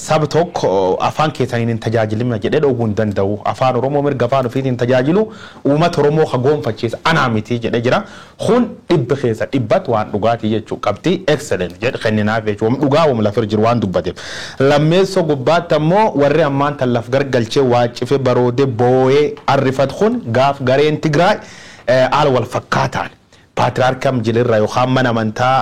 Sab tokko afaan keessaniin hin tajaajilimna jedhee dhoowwuu hin danda'u. Afaan Oromoo mirga afaan ofiitiin tajaajilu uummata Oromoo ka goonfachiisa anaa miti jedhee jira. Kun dhibbi keessa dhibbat waan dhugaatii jechuu qabdi. Excellent jedhe kenninaaf jechuudha. Dhugaa wam lafir jiru waan dubbateef. Lammeessoo gubbaatti ammoo warri ammaan tan laf gargalchee waacife baroodee boo'ee arrifatu kun gaaf gareen Tigraay haala wal fakkaataan paatriyaarkam jilirra yookaan mana amantaa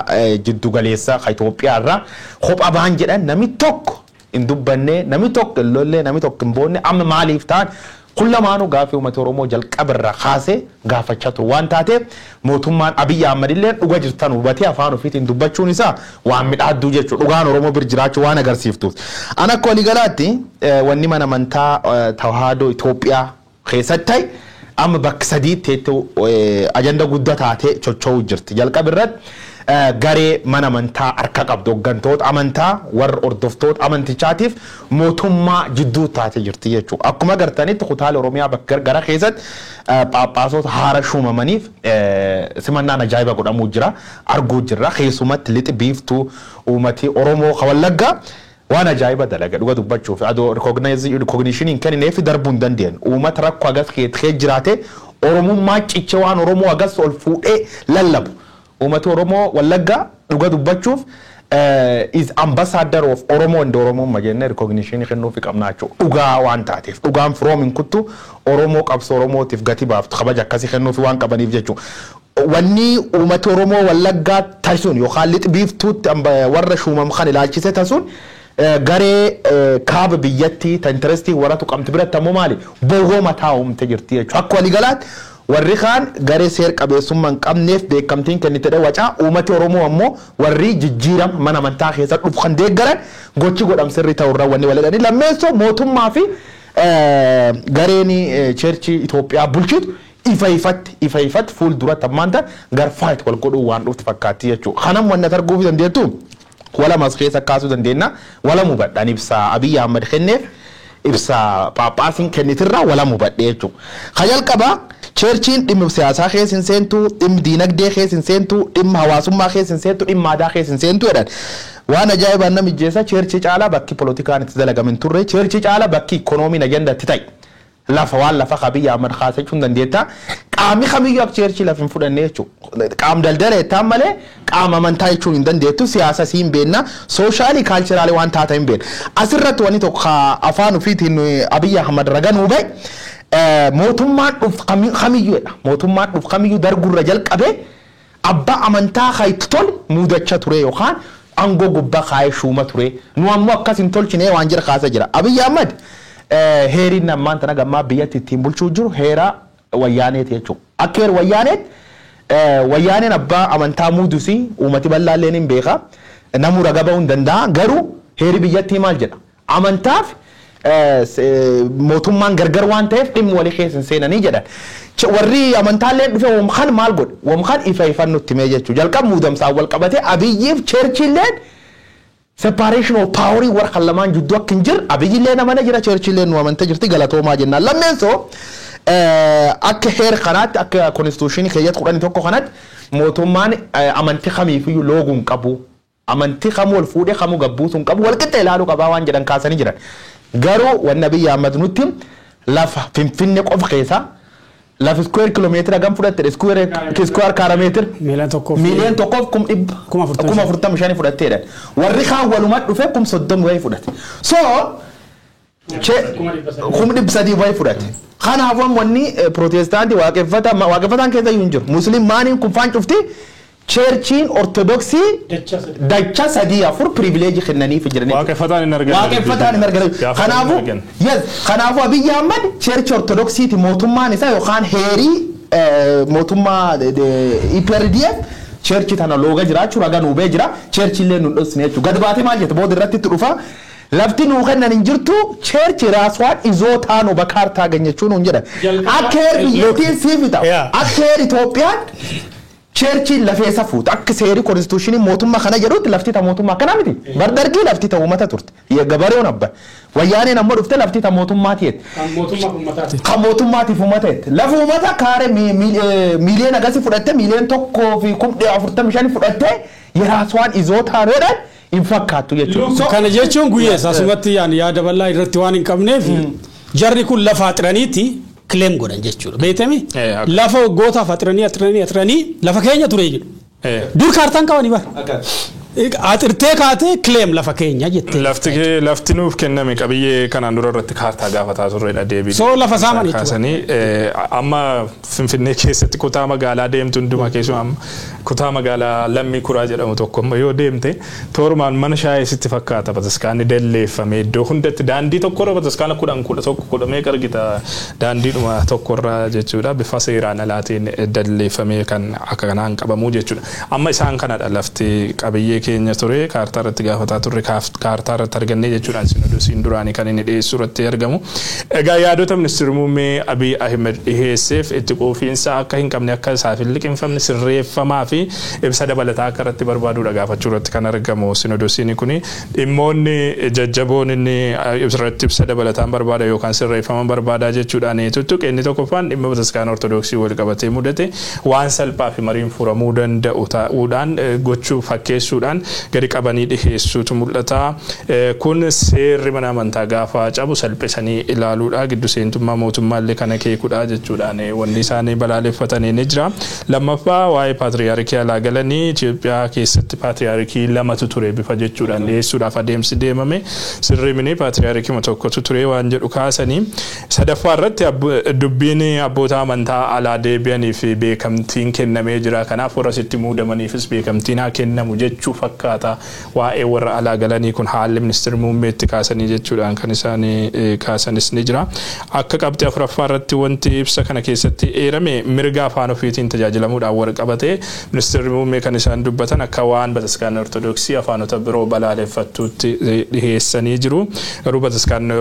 jiddu galeessaa kan Itoophiyaa irraa kopha baan jedhan, namni tokko hin dubbanne, namni tokko hin lolle, namni tokko hin boonne. Amma maaliif ta'an Kun lamaanuu gaafii uummata Oromoo jalqabarraa kaasee gaafachaa ture waan taateef, mootummaan Abiyyi Ahmad illee dhuga jirtan hubatee afaan ofiitiin dubbachuun isaa waan midhaadduu jechuudha. Dhugaan Oromoo bir jiraachuu waan agarsiiftuuf. An akka waliigalaatti wanni mana amantaa Tawaahidoo Itoophiyaa keessatti ta'e amma bakka sadiitti ajanda guddaa taatee socho'uu jirti. Jalqaba irratti garee mana amantaa harka qabdu, hooggantoota amantaa, warra hordoftoota amantichaatiif mootummaa jidduu taatee jirti jechuudha. Akkuma agartanitti kutaalee Oromiyaa bakka garagaraa keessatti phaaphaasota haara shuumamaniif simannaan ajaa'iba godhamuu jira, arguu jirra. Keessumatti lixi biiftuu uummati Oromoo kan Wallaggaa waan ajaa'iba dalaga. Dhuga dubbachuuf adoo recognition hin kennineef darbuu hin dandeenyu. Uummata rakkoo hagas keessa jiraate, Oromummaa ciche, waan Oromoo hagas ol fuudhee lallabu. Uummati Oromoo Wallaggaa dhuga dubbachuuf is ambassador of Oromoo and Oromummaa jennee recognition kennuufi qabna jechuudha. Dhugaa waan taateef, dhugaan firoom hin kuttu. Oromoo qabsoo Oromootiif gati baaftu kabaja akkasii kennuufi waan qabaniif jechuudha. Wanni uummati Oromoo Wallaggaa taasisuun yookaan lixi biiftuutti warra shuumam kan ilaalchise taasuun garee kaaba biyyattii ta interestii warra tuqamti biratti ammoo maali bowwoo mataa uumte jirti jechuudha. Akka waliigalaatti warri kaan garee seer qabeessummaa hin qabneef beekamtiin kennite wacaa, uummati Oromoo ammoo warri jijjiirama mana amantaa keessa dhufu kan deeggaran gochi godham sirrii ta'urraa wanni walidhanii. Lammeessoo, mootummaa fi gareen churchii Itoophiyaa bulchitu ifa ifatti ifa ifatti fuulduratti ammaan ta'an garfaayit wal godhuu waan dhufti fakkaatti jechuudha. Kanam wanna arguuf dandeettu walamas keessa kaasuu dandeenya, wala hubadhaan ibsa Abiyyi Ahmad kenneef ibsa Phaaphaasiin kennitirraa wala hubadhe jechuudha. Ka jalqabaa, churchiin dhimma siyaasaa keessa hin seentu, dhimma diinagdee keessa hin seentu, dhimma hawaasummaa keessa hin seentu, dhimma aadaa keessa hin seentu jedhan. Waan ajaa'ibaan nama ijjeessa, churchii caalaa bakki polotikaan itti dalagamin turre, churchii caalaa bakki ikoonomiin agenda itti ta'e. Lafa waan lafa Abiyyi Ahmad kaasee jechuun dandeetta. Qaamni kamiyyuu akka churchii lafa hin fudhanne jechuudha. Qaam daldala jettaan malee qaama amantaa jechuun hin dandeettu. Siyaasa sii hin beekna. Socialii culturalii waan taata hin beekna. Asirratti wanni tokko afaan ofiitiin Abiyyi Ahmad raganuu bahe, mootummaan dhuf kamiyyuudha. Mootummaan dhuf kamiyyuu dargurra jalqabee abbaa amantaa kan itti tole muudachaa ture yookaan aangoo gubbaa kaayee shuuma ture. Nu ammoo akkas hin tolchine waan jira kaasa jira. Abiyyi Ahmad heeriin ammaan tana gammaa biyyatti ittiin bulchuu jiru heera Wayyaaneeti jechuudha. Akka heera Wayyaaneet, Wayyaaneen abbaa amantaa muudusi uummati bal'aalleen hin beeka. Namuu raga ba'uu hin danda'a. Garuu heeri biyyattii maal jedha? Amantaaf mootummaan gargar waan ta'eef dhimmi walii keessa hin seenanii jedhan. Warri amantaallee dhufe wamkan maal godhe? Wamkan ifa ifan nutti himee jechuudha. Jalqaba muudamsaan wal qabate Abiyyiif churchiilleen separation of power warra kan lamaan jidduu akka hin jirre, Abiyyillee namana jira, churchiillee nu amantee jirti, galatoomaa jennaan. Lammeessoo, akka heera kanaatti, akka constitutionii keeyyata 11 kanatti, mootummaan amantii kamiifiyyuu looguu hin qabu. Amantii kamuu ol fuudhee kamuu gabbuusuu hin qabu. Walqixxa ilaaluu qabaa waan jedhan kaasanii jiran. Garuu wanni Abiyyi Ahmad nutti lafa Finfinnee qofa keessaa lafa square kiiloomeetira gam fudhatte, square kaarameetira 1,000,000. 1,100,000 45,000. 45,000 fudhatteedha. Warri kaan waluma dhufe 30,000 wayii fudhate. So 300,000 wayii fudhate. Kanaafuu wanni pirootestaantii waaqeffata waaqeffataan keessa iyyuu hin jiru. Musliimaaniin kun faan cufti churchiin Ortodoksii dacha sadii afur privilegeii kennaniif jiranii. Waaqeffataan hin argan. Waaqeffataan hin argan. Gaafatan hin Kanaafuu argan. Yes, kanaafuu Abiyyi Ahmad churchii Ortodoksiiti mootummaan isaa yookaan heerii mootummaa EPRDF churchii tana looga jiraachuu ragaa nuu bee jira. Churchiillee nu dhosne jechuudha. Gad baatee maal jette booda irratti itti dhufa. Lafti nuu kennan hin jirtu, church ራሷን ይዞታ ነው በካርታ አገኘችው ነው jedhan. Akka heer biyyattiin siif ta'a. Akka heer Itoophiyaan churchiin lafeessa fuuta. Akka seerii constitutionii mootummaa kana jedhutti lafti ta mootummaa akkana miti. Bardargii lafti ta uummata turte. Gabareewoon abba. Wayyaaneen ammoo dhufte lafti ta mootummaati jette. Kan mootummaatiif uummata jette. Lafa uummata kaaree miiliyoona gasi fudhatte, 1,045,000 fudhatte የራሷን ይዞታ ነው jedhan hin fakkaattu jechuudha. Kana jechuun guyyeessa asumatti yaani yaada bal'aa irratti waan hin qabneef, jarri kun lafa axiraniiti claim godhan jechuudha. Beetami? Lafa waggootaaf axiranii axiranii axiranii lafa keenya ture jedhu. Dur kaartaan qabanii bara. Axirtee kaatee claim lafa keenya jettee. Lafti nuuf kenname qabiyyee kanaan dura irratti kaartaa gaafataa turredha deebii. So lafa saaman jechuudha. Kaasanii amma Finfinnee keessatti kutaa magaalaa deemtu hundumaa, keessumaa kutaa magaalaa Lammii Kuraa jedhamu tokko amma yoo deemte, toorumaan mana shaayii sitti fakkaata. Bataskaanni dalleeffame iddoo hundatti, daandii tokkorra bataskaana 10, 11, kudha meeqa argita daandiidhuma tokkorra jechuudha. Bifa seeraan alaatiin dalleeffamee kan akka kanaan qabamu jechuudha. Amma isaan kanadha, lafti qabiyyee keenya ture, kaartaa irratti gaafataa turre, kaartaa irratti argannee jechuudhaan sinodosiin duraanii kan inni dhiyeessuu irratti argamu. Egaa yaadota ministeerri muummee Abiy Ahmed dhiyeesseef itti quufiinsa akka hin qabne, akka isaaf hin liqinfamne, sirreeffamaa fi ibsa dabalataa akka irratti barbaadudha gaafachuu irratti kan argamu sinodosiin kuni. Dhimmoonni jajjaboon inni irratti ibsa dabalataan barbaada yookaan sirreeffama barbaada jechuudhaan tuttuqe, inni tokkoffaan dhimma bataskaana Ortodoksii wal qabatee mudate waan salphaa fi mariin furamuu danda'u ta'uudhaan gochuu fakkeessuudhaan gadi qabanii dhiheessuutu mul'ata. Kun seerri mana amantaa gaafa cabu salphisanii ilaaluudha. Giddu seentummaa mootummaallee kana keekudha jechuudhaan wanni isaanii balaaleffatanii ni jira. Lammaffaa, waa'ee paatriyaarikii alaa galanii Itoophiyaa keessatti paatriyaarikii lamatu ture bifa jechuudhaan dhiyeessuudhaaf adeemsi deemame sirriimini, paatriyaarikii tokkotu ture waan jedhu kaasanii. Sadaffaa irratti dubbiin abboota amantaa alaa deebi'anii fi beekamtiin kennamee jira. Kanaaf warra sitti muudamaniifis beekamtiin haa kennamu jechuu fakkaata. Waa'ee warra alaa galanii kun haalli ministeerri muummeetti kaasanii jechuudhaan kan isaan kaasanis ni jira. Akka qabxii afuraffaa irratti wanti ibsa kana keessatti eerame, mirga afaan ofiitiin tajaajilamuudhaan wal qabatee ministeerri muummee kan isaan dubbatan akka waan bataskaana Ortodoksii afaanota biroo balaaleffattuutti dhiheessanii jiru. Garuu bataskaanni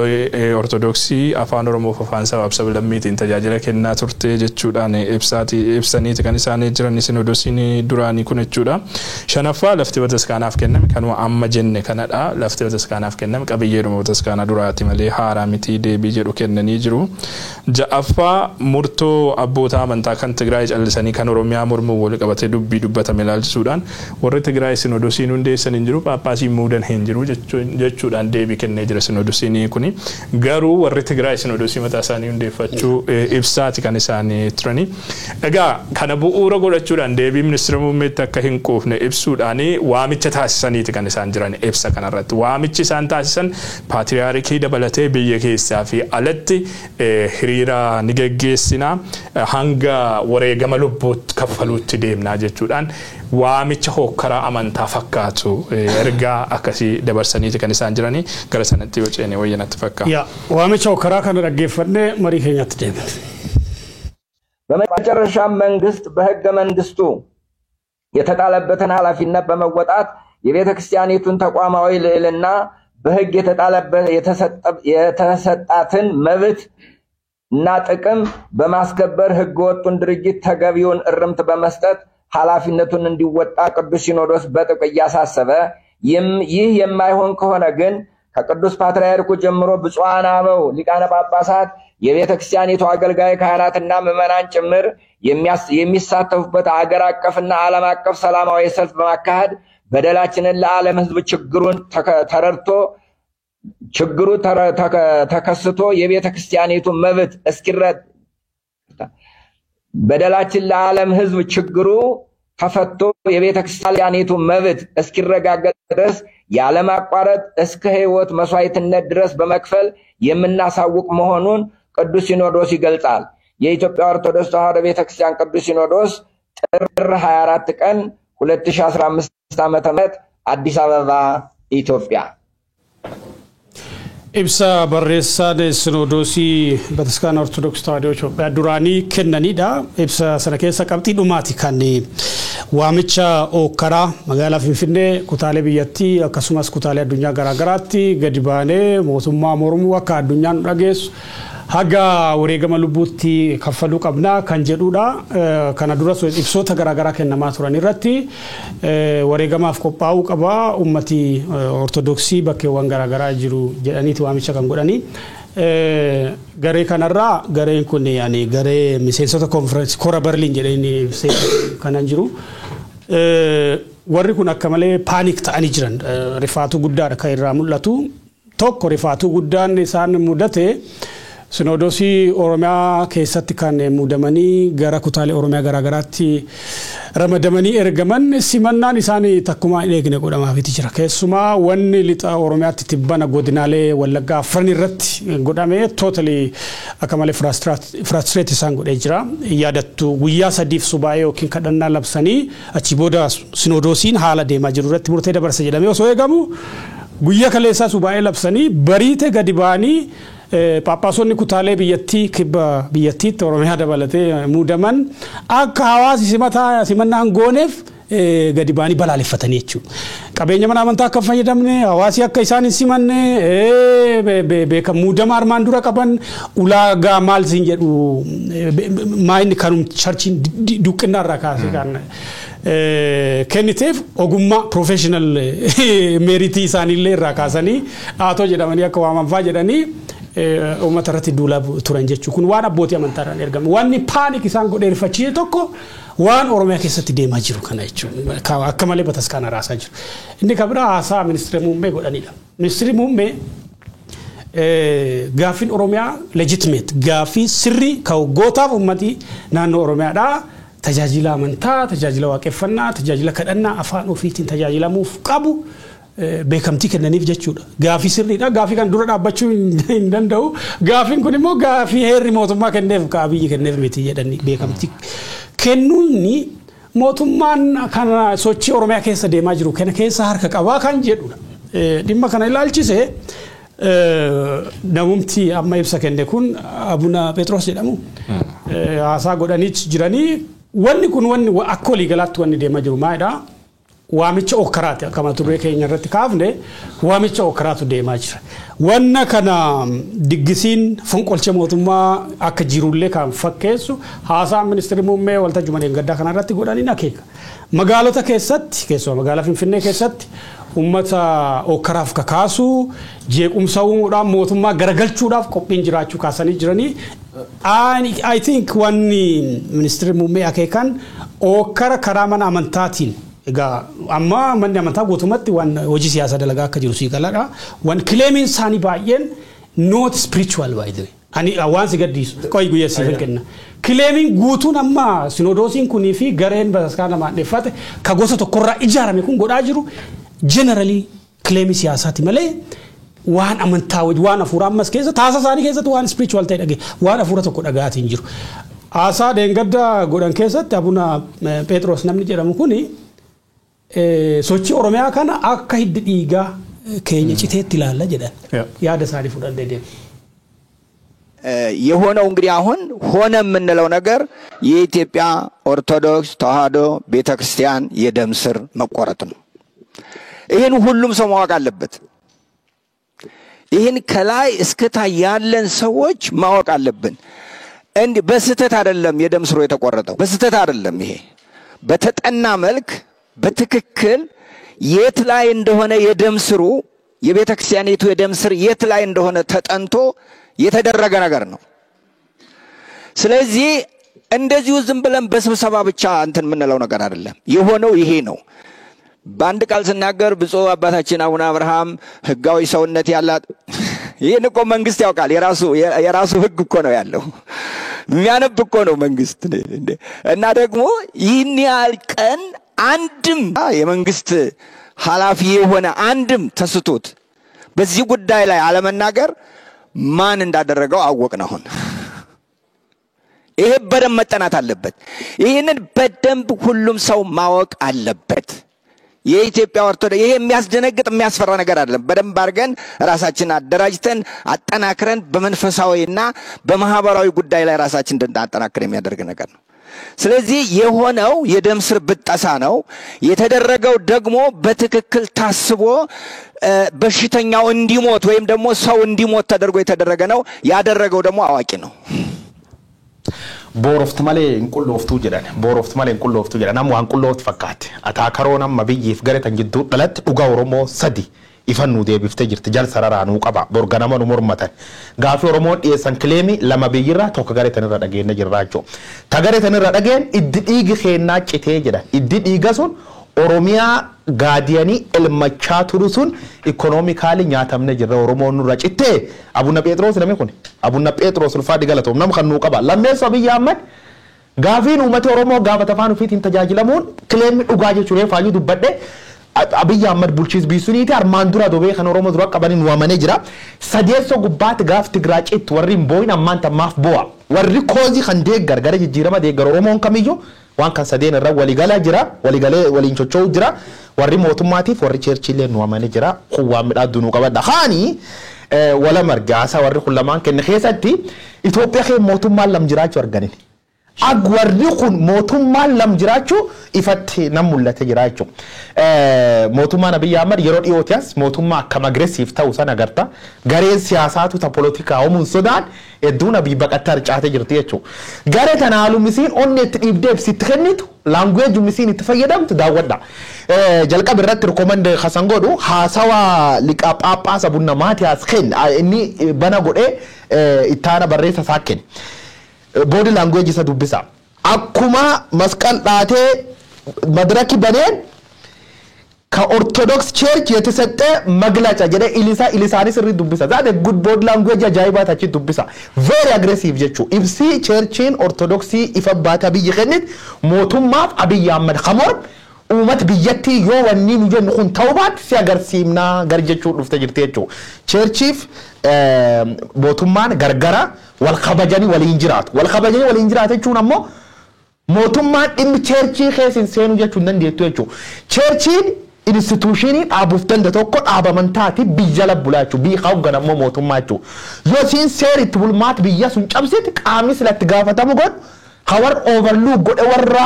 Ortodoksii afaan Oromoof afaan sabaaf sablammiitiin tajaajila kennaa turte jechuudhaan ibsaniiti kan isaan jiran sinodosiin duraanii kun jechuudha. Shanaffaa, lafti bataskaanaaf kenname kanuma amma jenne kanadha. Lafti bataskaanaaf kenname qabiyyeedhuma bataskaana duraati malee haaraa miti deebii jedhu kennanii jiru. Ja'affaa, murtoo abboota amantaa kan Tigraay callisanii kan Oromiyaa mormuu wal qabatee dubbii dubbatame ilaalchisuudhaan, warri Tigraay sinodosiin hundeessan hin jiru, paappaasiin muudan hin jiru jechuudhaan deebii kennee jira sinodosiin kuni. Garuu warri Tigraay sinodosii mataa isaanii hundeeffachuu ibsaati kan isaanii turani. Egaa kana bu'uura godhachuudhaan deebii ministeera muummeetti akka hin quufne ibsuudhaan waamicha taasisaniiti kan isaan jiran ibsa kanarratti. Waamichi isaan taasisan paatriyaarikii dabalatee biyya keessaa fi alatti hiriira ni geggeessina, hanga wareegama lubbuutti kaffaluutti deemnaa jechuudhaan waamicha hookkaraa amantaa fakkaatu ergaa akkasii dabarsaniiti kan isaan jiranii. Gara sanatti yoo ceene wayyanatti fakkaata. Yaa, waamicha hookkaraa kana dhaggeeffannee marii keenyatti deemna. በመጨረሻም መንግስት በህገ መንግስቱ የተጣለበትን ኃላፊነት በመወጣት የቤተ ክርስቲያኒቱን ተቋማዊ ልዕልና፣ በህግ የተሰጣትን መብት እና ጥቅም በማስከበር ህገወጡን ድርጊት ተገቢውን እርምት በመስጠት ኃላፊነቱን እንዲወጣ ቅዱስ ሲኖዶስ በጥብቅ እያሳሰበ፣ ይህ የማይሆን ከሆነ ግን ከቅዱስ ፓትርያርኩ ጀምሮ ብፁዓን አበው ሊቃነ ጳጳሳት፣ የቤተ ክርስቲያኒቱ አገልጋይ ካህናትና ምዕመናን ጭምር የሚሳተፉበት አገር አቀፍና ዓለም አቀፍ ሰላማዊ ሰልፍ በማካሄድ በደላችንን ለዓለም ህዝብ ችግሩን ተረድቶ ችግሩ ተከስቶ የቤተ ክርስቲያኒቱ መብት እስኪረ በደላችን ለዓለም ህዝብ ችግሩ ተፈቶ የቤተ ክርስቲያኒቱ መብት እስኪረጋገጥ ድረስ ያለማቋረጥ እስከ ህይወት መስዋዕትነት ድረስ በመክፈል የምናሳውቅ መሆኑን ቅዱስ ሲኖዶስ ይገልጻል። የኢትዮጵያ ኦርቶዶክስ ተዋሕዶ ቤተክርስቲያን ቅዱስ ሲኖዶስ፣ ጥር 24 ቀን 2015 ዓ.ም፣ አዲስ አበባ፣ ኢትዮጵያ። Ibsa barreessaan Sinodoosii Bataskaana Ortodoksii Tawaahidoo Itoophiyaa duraanii kennanidha. Ibsa sana keessa qabxii dhumaati kan waamicha hookkaraa magaalaa Finfinnee, kutaalee biyyattii akkasumas kutaalee addunyaa garaagaraatti gadi baanee mootummaa mormuu, akka addunyaan nu dhageessu haga wareegama lubbuutti kaffaluu qabna kan jedhudha. Kana duras ibsoota garaagaraa kennamaa turan irratti wareegamaaf qophaa'uu qaba ummati Ortodoksii bakkeewwan garaagaraa jiru jedhaniiti waamicha kan godhanii. Garee kanarraa gareen kun yani garee miseensota konferensii kora Berliin jedhanii ibsee kanan jiru. Warri kun akka malee panic ta'anii jiran, rifaatuu guddaadha kan irraa mul'atu. Tokko, rifaatuu guddaan isaan mudate Sinoodosii Oromiyaa keessatti kan muudamanii gara kutaalee Oromiyaa garaagaraatti ramadamanii ergaman simannaan isaanii takkumaa hin eegne godhamaafiiti jira. Keessumaa wanni lixa Oromiyaatti tibbana godinaalee Wallaggaa afran irratti godhame totally akka malee frustrate isaan godhee jira. Yaadattu, guyyaa 3f subaa'ee yookiin kadhannaa labsanii achi booda sinoodosiin haala deemaa jiru irratti murtee dabarsa jedhamee osoo eegamu, guyyaa kaleessaa subaa'ee labsanii bariite gadi ba'anii Phaaphaasonni kutaalee biyyattii, kibba biyyattiitti Oromiyaa dabalatee muudaman akka hawaasi simataa simannaan gooneef gadi ba'anii balaaleffatanii jechuudha. Qabeenya mana amantaa akka hin fayyadamne, hawaasi akka isaan hin simanne, beeka muudama armaan dura qaban ulaagaa maal siin jedhu maa inni kanum churchiin duqqinaa irraa kaasee kan kenniteef ogummaa professional meritii isaaniillee irraa kaasanii haatoo jedhamanii akka waamanfaa jedhanii uummata irratti duulaa turan jechuudha. Kun waan abbootii amantaadhaan ergame. Wanni panic isaan godhee rifachiise tokko waan Oromiyaa keessatti deemaa jiru kana jechuudha. Akka malee bataskaana raasaa jiru. Inni kan biraa haasaa ministeera muummee godhanidha. Ministeerri muummee gaaffiin Oromiyaa legitimate, gaaffii sirrii kan waggootaaf uummatii naannoo Oromiyaadhaa tajaajila amantaa, tajaajila waaqeffannaa, tajaajila kadhannaa afaan ofiitiin tajaajilamuuf qabu beekamtii kennaniif jechuudha. Gaaffii sirriidha. Gaaffii kan dura dhaabbachuu hin danda'u. Gaaffiin kun immoo gaaffii heerri mootummaa kenneef ka biyyi kenneef miti jedhanii beekamtii kennuun mootummaan kana sochii Oromiyaa keessa deemaa jiru kana keessa harka qabaa kan jedhudha. Dhimma kana ilaalchise namumti amma ibsa kenne kun Abuna Phexros jedhamu haasaa godhanii jiranii. Wanni kun wanni akka waliigalaatti wanni deemaa jiru maalidha? Waamicha okkaraati. Akka mata duree keenya irratti kaafne, waamicha okkaraatu deemaa jira. Wanna kana diggisiin fonqolcha mootummaa akka jirullee kan fakkeessu haasaan ministeerri muummee waltajjii gaddaa kanarratti godhaniin akeeka. Magaalota keessatti, keessumaa magaalaa Finfinnee keessatti, uummata okkaraaf kakaasu, jeequmsa uumuudhaan mootummaa garagalchuudhaaf qophiin jiraachuu kaasanii jiranii. I think wanni ministeerri muummee akeekan okkara karaa mana amantaatiin, egaa amma manni amantaa guutummaatti waan hojii siyaasaa dalagaa akka jiru sii galadha. Waan claimiin isaanii baay'een not spiritual, by the way. Ani waan si gaddiisu qoy guyyaa siif hin kenna. Claimiin guutuun amma sinodoosiin kunii fi gareen bataskaana maadheffate ka gosa tokkorraa ijaarame kun godhaa jiru generally claimii siyaasaati malee waan amantaa, waan hafuura ammas keessa taasa isaanii keessatti waan spiritual ta'e dhage, waan hafuura tokko dhagaatiin jiru. Haasaa deengadda godhan keessatti Abuna Phexros namni jedhamu kuni sochii Oromiyaa kana akka hiddi dhiigaa keenya citeetti ilaalla jedhan, yaada isaanii fudhannee deemu. የሆነው እንግዲህ አሁን ሆነ የምንለው ነገር የኢትዮጵያ ኦርቶዶክስ ተዋሕዶ ቤተ ክርስቲያን የደም ስር መቆረጥ ነው። ይህን ሁሉም ሰው ማወቅ አለበት። ይህን ከላይ እስከታች ያለን ሰዎች ማወቅ አለብን። እንዲህ በስህተት አይደለም የደም ስሩ የተቆረጠው፣ በስህተት አይደለም። ይሄ በተጠና መልክ በትክክል የት ላይ እንደሆነ የደም ስሩ፣ የቤተ ክርስቲያኒቱ የደም ስር የት ላይ እንደሆነ ተጠንቶ የተደረገ ነገር ነው። ስለዚህ እንደዚሁ ዝም ብለን በስብሰባ ብቻ እንትን የምንለው ነገር አይደለም። የሆነው ይሄ ነው። በአንድ ቃል ስናገር ብፁዕ አባታችን አቡነ አብርሃም ህጋዊ ሰውነት ያላት፣ ይህን እኮ መንግስት ያውቃል። የራሱ ህግ እኮ ነው ያለው። የሚያነብ እኮ ነው መንግስት። እና ደግሞ ይህን ያህል ቀን አንድም የመንግስት ኃላፊ የሆነ አንድም ተስቶት በዚህ ጉዳይ ላይ አለመናገር ማን እንዳደረገው አወቅን አሁን። ይሄ በደንብ መጠናት አለበት። ይህንን በደንብ ሁሉም ሰው ማወቅ አለበት። የኢትዮጵያ ኦርቶዶክስ ይሄ የሚያስደነግጥ የሚያስፈራ ነገር አይደለም። በደንብ አድርገን ራሳችንን አደራጅተን አጠናክረን በመንፈሳዊና በማህበራዊ ጉዳይ ላይ ራሳችን እንድናጠናክር የሚያደርግ ነገር ነው። ስለዚህ የሆነው የደም ስር ብጠሳ ነው። የተደረገው ደግሞ በትክክል ታስቦ በሽተኛው እንዲሞት ወይም ደግሞ ሰው እንዲሞት ተደርጎ የተደረገ ነው። ያደረገው ደግሞ አዋቂ ነው። Boorofti malee hin qullooftuu jedhan. Boorofti malee hin qullooftuu jedhan. Amma waan qullooftu fakkaate. Ataakaroon amma biyyiif garee tan jidduu dhalatti dhugaa Oromoo sadi ifan nu deebiftee jirti. Jal sararaa nuu qaba. Borganama nu mormatan. Gaafii Oromoon dhiyeessan claimii lama biyyirraa, tokko garee tanirra dhageenya jirraa jechuudha. Ta garee tanirra dhageen iddi dhiigi keennaa citee jedhan. Iddi dhiiga sun Oromiyaa gaadiyanii elmachaa turu sun economically nyaatamne jirra. Oromoon nurra cittee. Abuna Pheexroos, namni kun Abuna Pheexroos ulfaadhi, galatoom, nama kan nuu qaba. Lammeessoo, Abiyyi Ahmad gaafiin uummata Oromoo gaafata afaan ofiitiin tajaajilamuun claim dhugaa jechuun faayyuu dubbadhe. Abiyyi Ahmad bulchiis biisuniiti armaan dura dobee kan Oromoo dura qabaniin waamanii jira. Sadeessoo gubbaatti gaaf Tigiraa cittu warri hin boo'in ammaan tammaaf boo'a. Warri cause kan deeggar gara jijjiirama deeggar Oromoon kamiyyuu waan kan sadeen irra waliigalaa jira, waliigalee waliin socho'uu jira. Warri mootummaatiif warri churchiillee nu waamanii jira. Kun waan midhaaddu nu qabadha. Haani wala margaasa warri kun lamaan kenne keessatti Itoophiyaa kee mootummaan lam jiraachuu arganin. Ag warri kun mootummaan lam jiraachuu ifatti nan mul'ate jira jechuudha. Mootummaan Abiyyi Ahmad yeroo dhiyooti as mootummaa akkam aggressive ta'u sana agarta. Gareen siyaasaatu ta polotikaa uumuun sodaan hedduun Abiy baqattee harcaatee jirti jechuudha. Garee tana haalumisiin onni itti dhiibdee ibsitti kennitu, language misiin itti fayyadamtu daawwadha. Jalqaba irratti recommend kasan godhu haasawa liqaa Phaaphaasa Abuna Maatiyaas kenne, inni bana godhee ittaana barreessa isaa kenne. Body language isa dubbisa. Akkuma masqal dhaatee madraki baneen ka Orthodox Church የተሰጠ መግለጫ jedhe ilisa ilisaanis irri dubbisa. That a good body language ajaa'ibaa achi dubbisa. Very aggressive jechuu. Ibsi churchiin Orthodoxii ifa baate Abiyyi kennit mootummaaf Abiyyi Ahmad kamor uummata biyyattii yoo wanni nu jennu kun ta'uu baate si agarsiifnaa gar jechuu dhufte jirti jechuu. Churchiif mootummaan gargara, wal kabajanii waliin jiraatu. Wal kabajanii waliin jiraatu jechuun ammoo mootummaan dhimmi churchii keessa hin seenu jechuu hin dandeettu jechuudha. Churchiin institutionii dhaabuuf danda tokko dhaaba amantaati, biyya labbulaa jechuudha. Biyya hooggan ammoo mootummaa jechuudha. Yoo siin seeri itti bulmaata biyya sun cabsite, qaamni silatti gaafatamu godhu hawar overlook godhe warra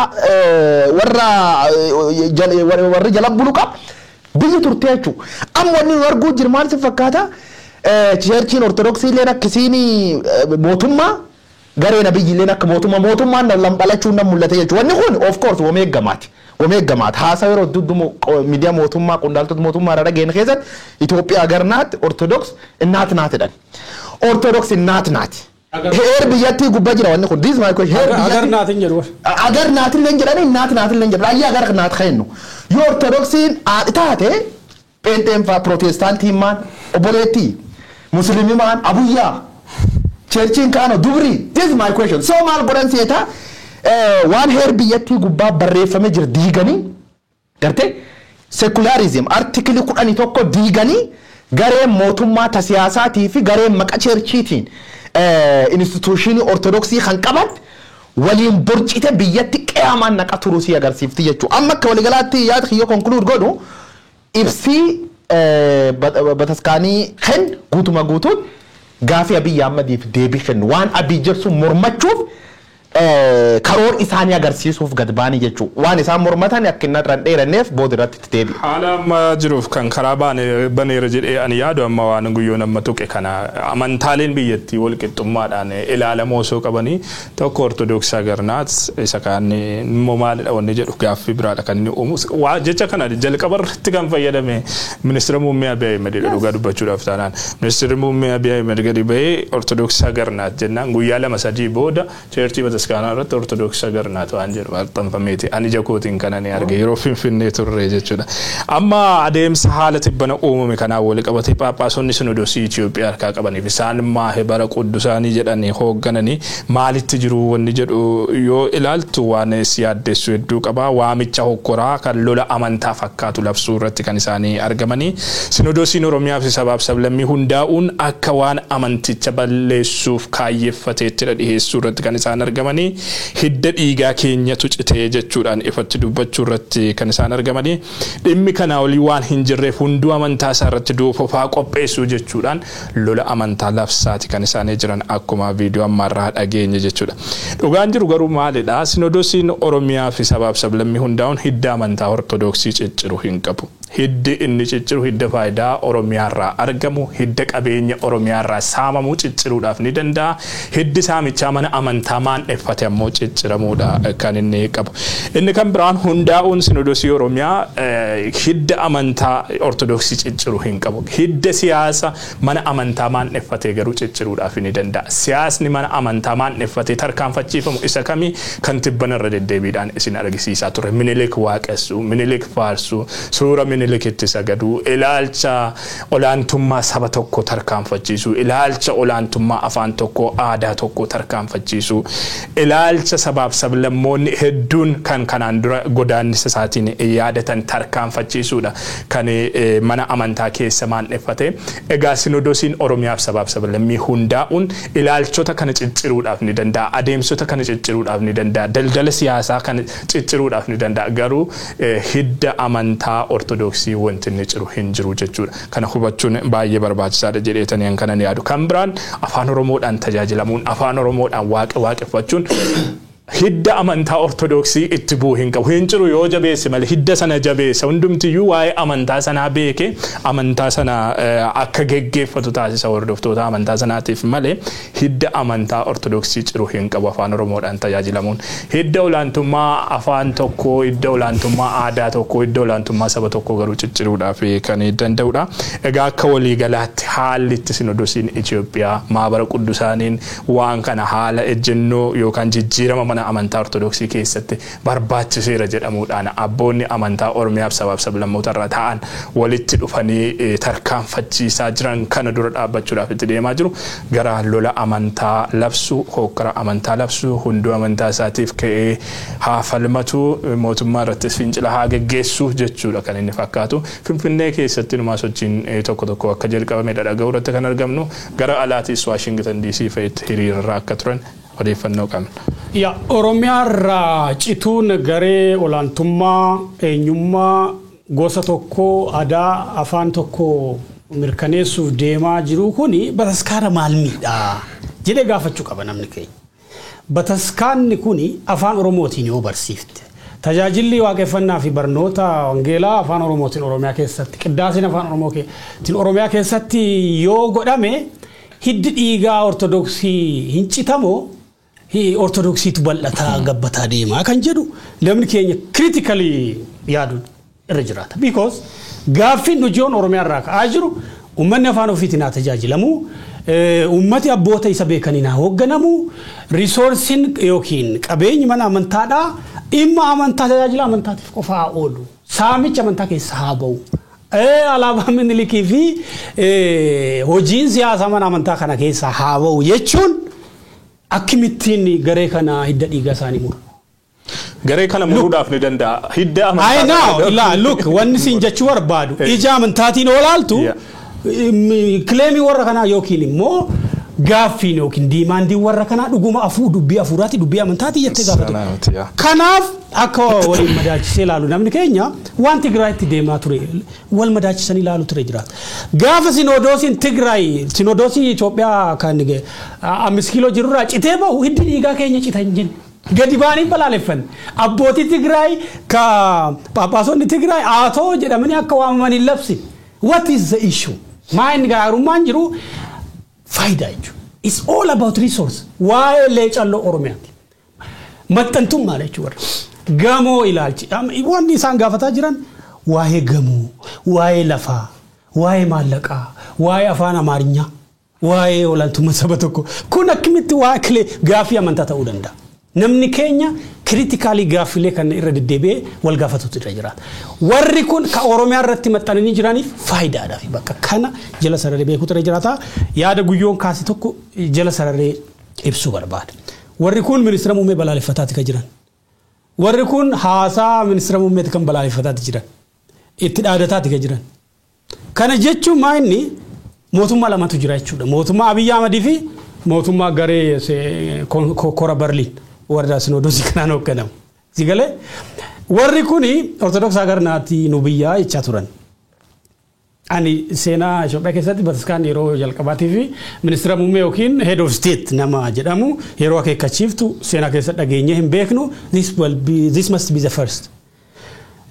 jala bulu qaba. Biyyi turte jechuudha. Amma wanni nu arguu jiru maal si fakkaata? Churchiin Ortodoksii illee akkasiin mootummaa gareen Abiyyi illee akka mootummaa mootummaan lam dhalachuun nan mul'ate jechuudha. Wanni kun of course wamee eeggamaati. Wamee eeggamaati. Haasaa yeroo duddumu miidiyaa mootummaa qondaaltota mootummaa irra dhageenye keessatti Itoophiyaa garnaatti Ortodoks እናት ናት jedhan. Ortodoks እናት ናት. Heer biyyattii gubbaa jira wanni kun. This is my question. Heer Agar naatin jedhu. Agar naatillee hin jedhani, እናት naatillee hin jedhan. Ayyaa agar naat kennu. Yoo Ortodoksiin haadhi taate, Pheenxeen faa, Pirootestaantiin maan, obboleettii Musliimii maan, abuyyaa churchiin kaano dubri? This is my question. So maal godhan seeta? Waan heer biyyattii gubbaa barreeffamee jira diiganii, gartee secularism article 11 diiganii, gareen mootummaa ta siyaasaatii fi gareen maqa churchiitiin institutionii Ortodoksii kan qaban waliin borcite biyyatti qe'amaan naqa turuu si agarsiifti jechuudha. Amma akka waliigalaatti yaada kiyyoo conclude godhu, ibsii bataskaanii kennu guutuma guutuun gaafii Abiyyi Ahmadiif deebii kennu, waan Abiy jedhu mormachuuf karoor isaanii agarsiisuuf gad baanii jechuudha. Waan isaan mormatan akka inni irra hin dheeranneef booda irratti itti deebi'a. Haala amma jiruuf kan karaa baneera jedhee ani yaadu amma waan guyyoon amma tuqe kana, amantaaleen biyyattii wal qixxummaadhaan ilaalamoo osoo qabanii, tokko Ortodoksii agarnaat, isa kaan immoo maalidha wanni jedhu gaaffii biraadha kan inni uumu. Waa jecha kana jalqaba irratti kan fayyadame ministeera muummee Abiy Ahmed, dhugaa dubbachuudhaaf taanaan. Ministeerri muummee Abiy Ahmed gadi bahee Ortodoksii agarnaat jennaan, guyyaa 2-3 booda churchii bataskaanaa irratti Ortodoksii agarnaat waan jedhu maxxanfameeti. Ani jakootiin kan ani arge yeroo Finfinnee turre jechuudha. Amma adeemsa haala tibbana uumame kanaan wal qabatee Phaaphaasonni Sinodosii Itoophiyaa harkaa qabaniif isaan maahibara quddusaanii jedhanii hooggananii maalitti jiru wanni jedhu yoo ilaaltu, waan si yaaddessu hedduu qaba. Waamicha hokkoraa kan lola amantaa fakkaatu labsuu irratti kan isaanii argamanii. Sinodosiin Oromiyaa fi sabaaf sablammii hundaa'uun akka waan amanticha balleessuuf kaayyeeffateettidha dhiheessuu irratti kan isaan argamanii. Hidda dhiigaa keenyatu citee jechuudhaan ifatti dubbachuu irratti kan isaan argamanii. Dhimmi kanaa olii waan hin jirreef hunduu amantaa isaa irratti duufofaa qopheessuu jechuudhaan lola amantaa labsaati kan isaanii jiran, akkuma viidiyoo ammaarraa dhageenye jechuudha. Dhugaan jiru garuu maalidha? Sinodosiin Oromiyaa fi sabaaf sablammii hundaa'uun hidda amantaa Ortodoksii cicciru hin qabu. Hiddi inni cicciru hidda faayidaa Oromiyaarraa argamu, hidda qabeenya Oromiyaarraa saamamu cicciruudhaaf ni danda'a. Hiddi saamichaa mana amantaa maandheffa. maandheffate ammoo cicciramuudha kan inni qabu. Inni kan biraan, hundaa'uun Sinodosii Oromiyaa hidda amantaa Ortodoksii cicciru hin qabu. Hidda siyaasa mana amantaa maandheffatee garuu cicciruudhaaf ni danda'a. Siyaasni mana amantaa maandheffatee tarkaanfachiifamu isa kamii? Kan tibbana irra deddeebiidhaan isin argisiisaa ture. Minilik waaqessuu, Minilik faarsuu, suura Minilik itti sagaduu, ilaalcha olaantummaa saba tokko tarkaanfachiisuu, ilaalcha olaantummaa afaan tokko, aadaa tokko tarkaanfachiisuu, ilaalcha sabaaf sablammoonni hedduun kan kanaan dura godaannisa isaatiin yaadatan tarkaanfachiisuudha kan mana amantaa keessa maandheffate. Egaa Sinodosiin Oromiyaaf sabaaf sablammii hundaa'uun ilaalchota kana cicciruudhaaf ni danda'a. Adeemsota kana cicciruudhaaf ni danda'a. Daldala siyaasaa kana cicciruudhaaf ni danda'a. Garuu hidda amantaa Ortodoksii wanti inni ciru hin jiru jechuudha. Kana hubachuun baay'ee barbaachisaadha jedheetanii kanan yaadu. Kan biraan, afaan Oromoodhaan tajaajilamuun, afaan Oromoodhaan waaqa waaqeffachuun hidda amantaa Ortodoksii itti bu'u hin qabu. Hin ciru, yoo jabeesse malee hidda sana jabeessa. Hundumtiyyuu waa'ee amantaa sanaa beeke amantaa sana akka geggeeffatu taasisa hordoftoota amantaa sanaatiif malee hidda amantaa Ortodoksii ciru hin qabu afaan Oromoodhaan tajaajilamuun. Hidda olaantummaa afaan tokkoo, hidda olaantummaa aadaa tokkoo, hidda olaantummaa saba tokkoo garuu cicciruudhaaf kan danda'udha. Egaa akka waliigalaatti haalli itti Sinodosiin Itoophiyaa maabara quddusaaniin waan kana haala ejjennoo yookaan jijjiirama mana amantaa Ortodoksii keessatti barbaachiseera jedhamuudhaan abboonni amantaa Oromiyaaf sabaaf sablammoota irra ta'an walitti dhufanii tarkaanfachiisaa jiran kana dura dhaabbachuudhaaf itti deemaa jiru, gara lola amantaa labsuu, hokkara amantaa labsuu, hunduu amantaa isaatiif ka'ee haa falmatu, mootummaa irrattis fincila haa geggeessu jechuudha kan inni fakkaatu. Finfinnee keessatti numaa sochiin tokko tokko akka jalqabame dhaga'uu irratti kan argamnu, gara alaatis Waashingtan DC fa'itti hiriirarra akka turan odeeffannoo qabna. Yaa, Oromiyaarraa cituun garee olaantummaa eenyummaa gosa tokkoo, aadaa, afaan tokko mirkaneessuuf deemaa jiru kuni bataskaana maal miidhaa jedhee gaafachuu qaba namni keenya. Bataskaanni kuni afaan Oromootiin yoo barsiifte, tajaajilli waaqeffannaa fi barnoota wangeelaa afaan Oromootiin Oromiyaa keessatti, qiddaasiin afaan Oromootiin Oromiyaa keessatti yoo godhame, hiddi dhiigaa Ortodoksii hin citamoo Ortodoksiitu bal'ataa gabbataa deemaa kan jedhu namni keenya critically yaadu irra jiraata. Because gaaffiin ijoon Oromiyaa irraa ka'aa jiru uummanni afaan ofiitiin haa tajaajilamu, uummati abboota isa beekaniin haa hoogganamu, resourceiin yookiin qabeenyi mana amantaadhaa dhimma amantaa, tajaajila amantaatiif qofa haa oolu, saamichi amantaa keessa haa ba'u. Alaabaa Minilikii fi hojiin siyaasaa mana amantaa kana keessa haa ba'u jechuun akkamittiin garee kana hidda dhiigaa isaanii muru? Garee kana muruudhaaf ni danda'a. Hidda amantaa. I know, ilaa, look, wanni siin jechuu barbaadu ija amantaatiin oolaaltu claimii warra kanaa yookiin immoo gaaffiin yookiin demandiin warra kanaa dhuguma afuu dubbii afuuraati, dubbii amantaati jettee gaafatu. Kanaaf akka waliin madaalchisee ilaalu namni keenya waan Tigraayitti deemaa ture wal madaalchisanii ilaalu ture jiraata. Gaafa sinodoosiin Tigraay, sinodoosii Itoophiyaa kan 5 kiiloo jirurraa citee bahu, hiddi dhiigaa keenya cita hin jenne. Gadi ba'anii balaaleffanne. Abbootii Tigraay ka Phaaphaasonni Tigraay aatoo jedhamanii akka waamaman hin labsine. What is the issue? Maa inni garaagarummaan jiru faayidaa jechuudha. It's all about resource. Waa'ee leecalloo Oromiyaati. Maxxantummaa jechuudha. Gamoo ilaalchi. Wanni isaan gaafataa jiran waa'ee gamoo, waa'ee lafaa, waa'ee maallaqaa, waa'ee afaan Amaarinyaa, waa'ee olaantummaa saba tokko. Kun akkamitti waa'ee gaaffii amantaa ta'uu danda'a? Namni keenya critically gaaffilee kan irra deddeebi'ee wal gaafatutu irra jiraata. Warri kun ka Oromiyaa irratti maxxananii jiraniif faayidaadhaaf bakka kana jala sararee beekutu irra jiraata. Yaada guyyoon kaase tokko jala sararee ibsuu barbaada. Warri kun ministeera muummee balaaleffataati kan jiran. Warri kun haasaa ministeera muummeeti kan balaaleffataati jiran. Itti dhaadataati kan jiran. Kana jechuun maa inni mootummaa lamatu jira jechuudha. Mootummaa Abiyyi Ahmadii fi mootummaa garee kora Berliin warra sinoodosii kanaan hoogganamu. Si galee, warri kuni Ortodoks ሀገር ናት nu biyyaa jechaa turan. Ani seenaa Itoophiyaa keessatti bataskaan yeroo jalqabaatii fi ministeera muummee yookiin head of state nama jedhamu yeroo akeekkachiiftu seenaa keessatti dhageenyee hin beeknu. This must be the first.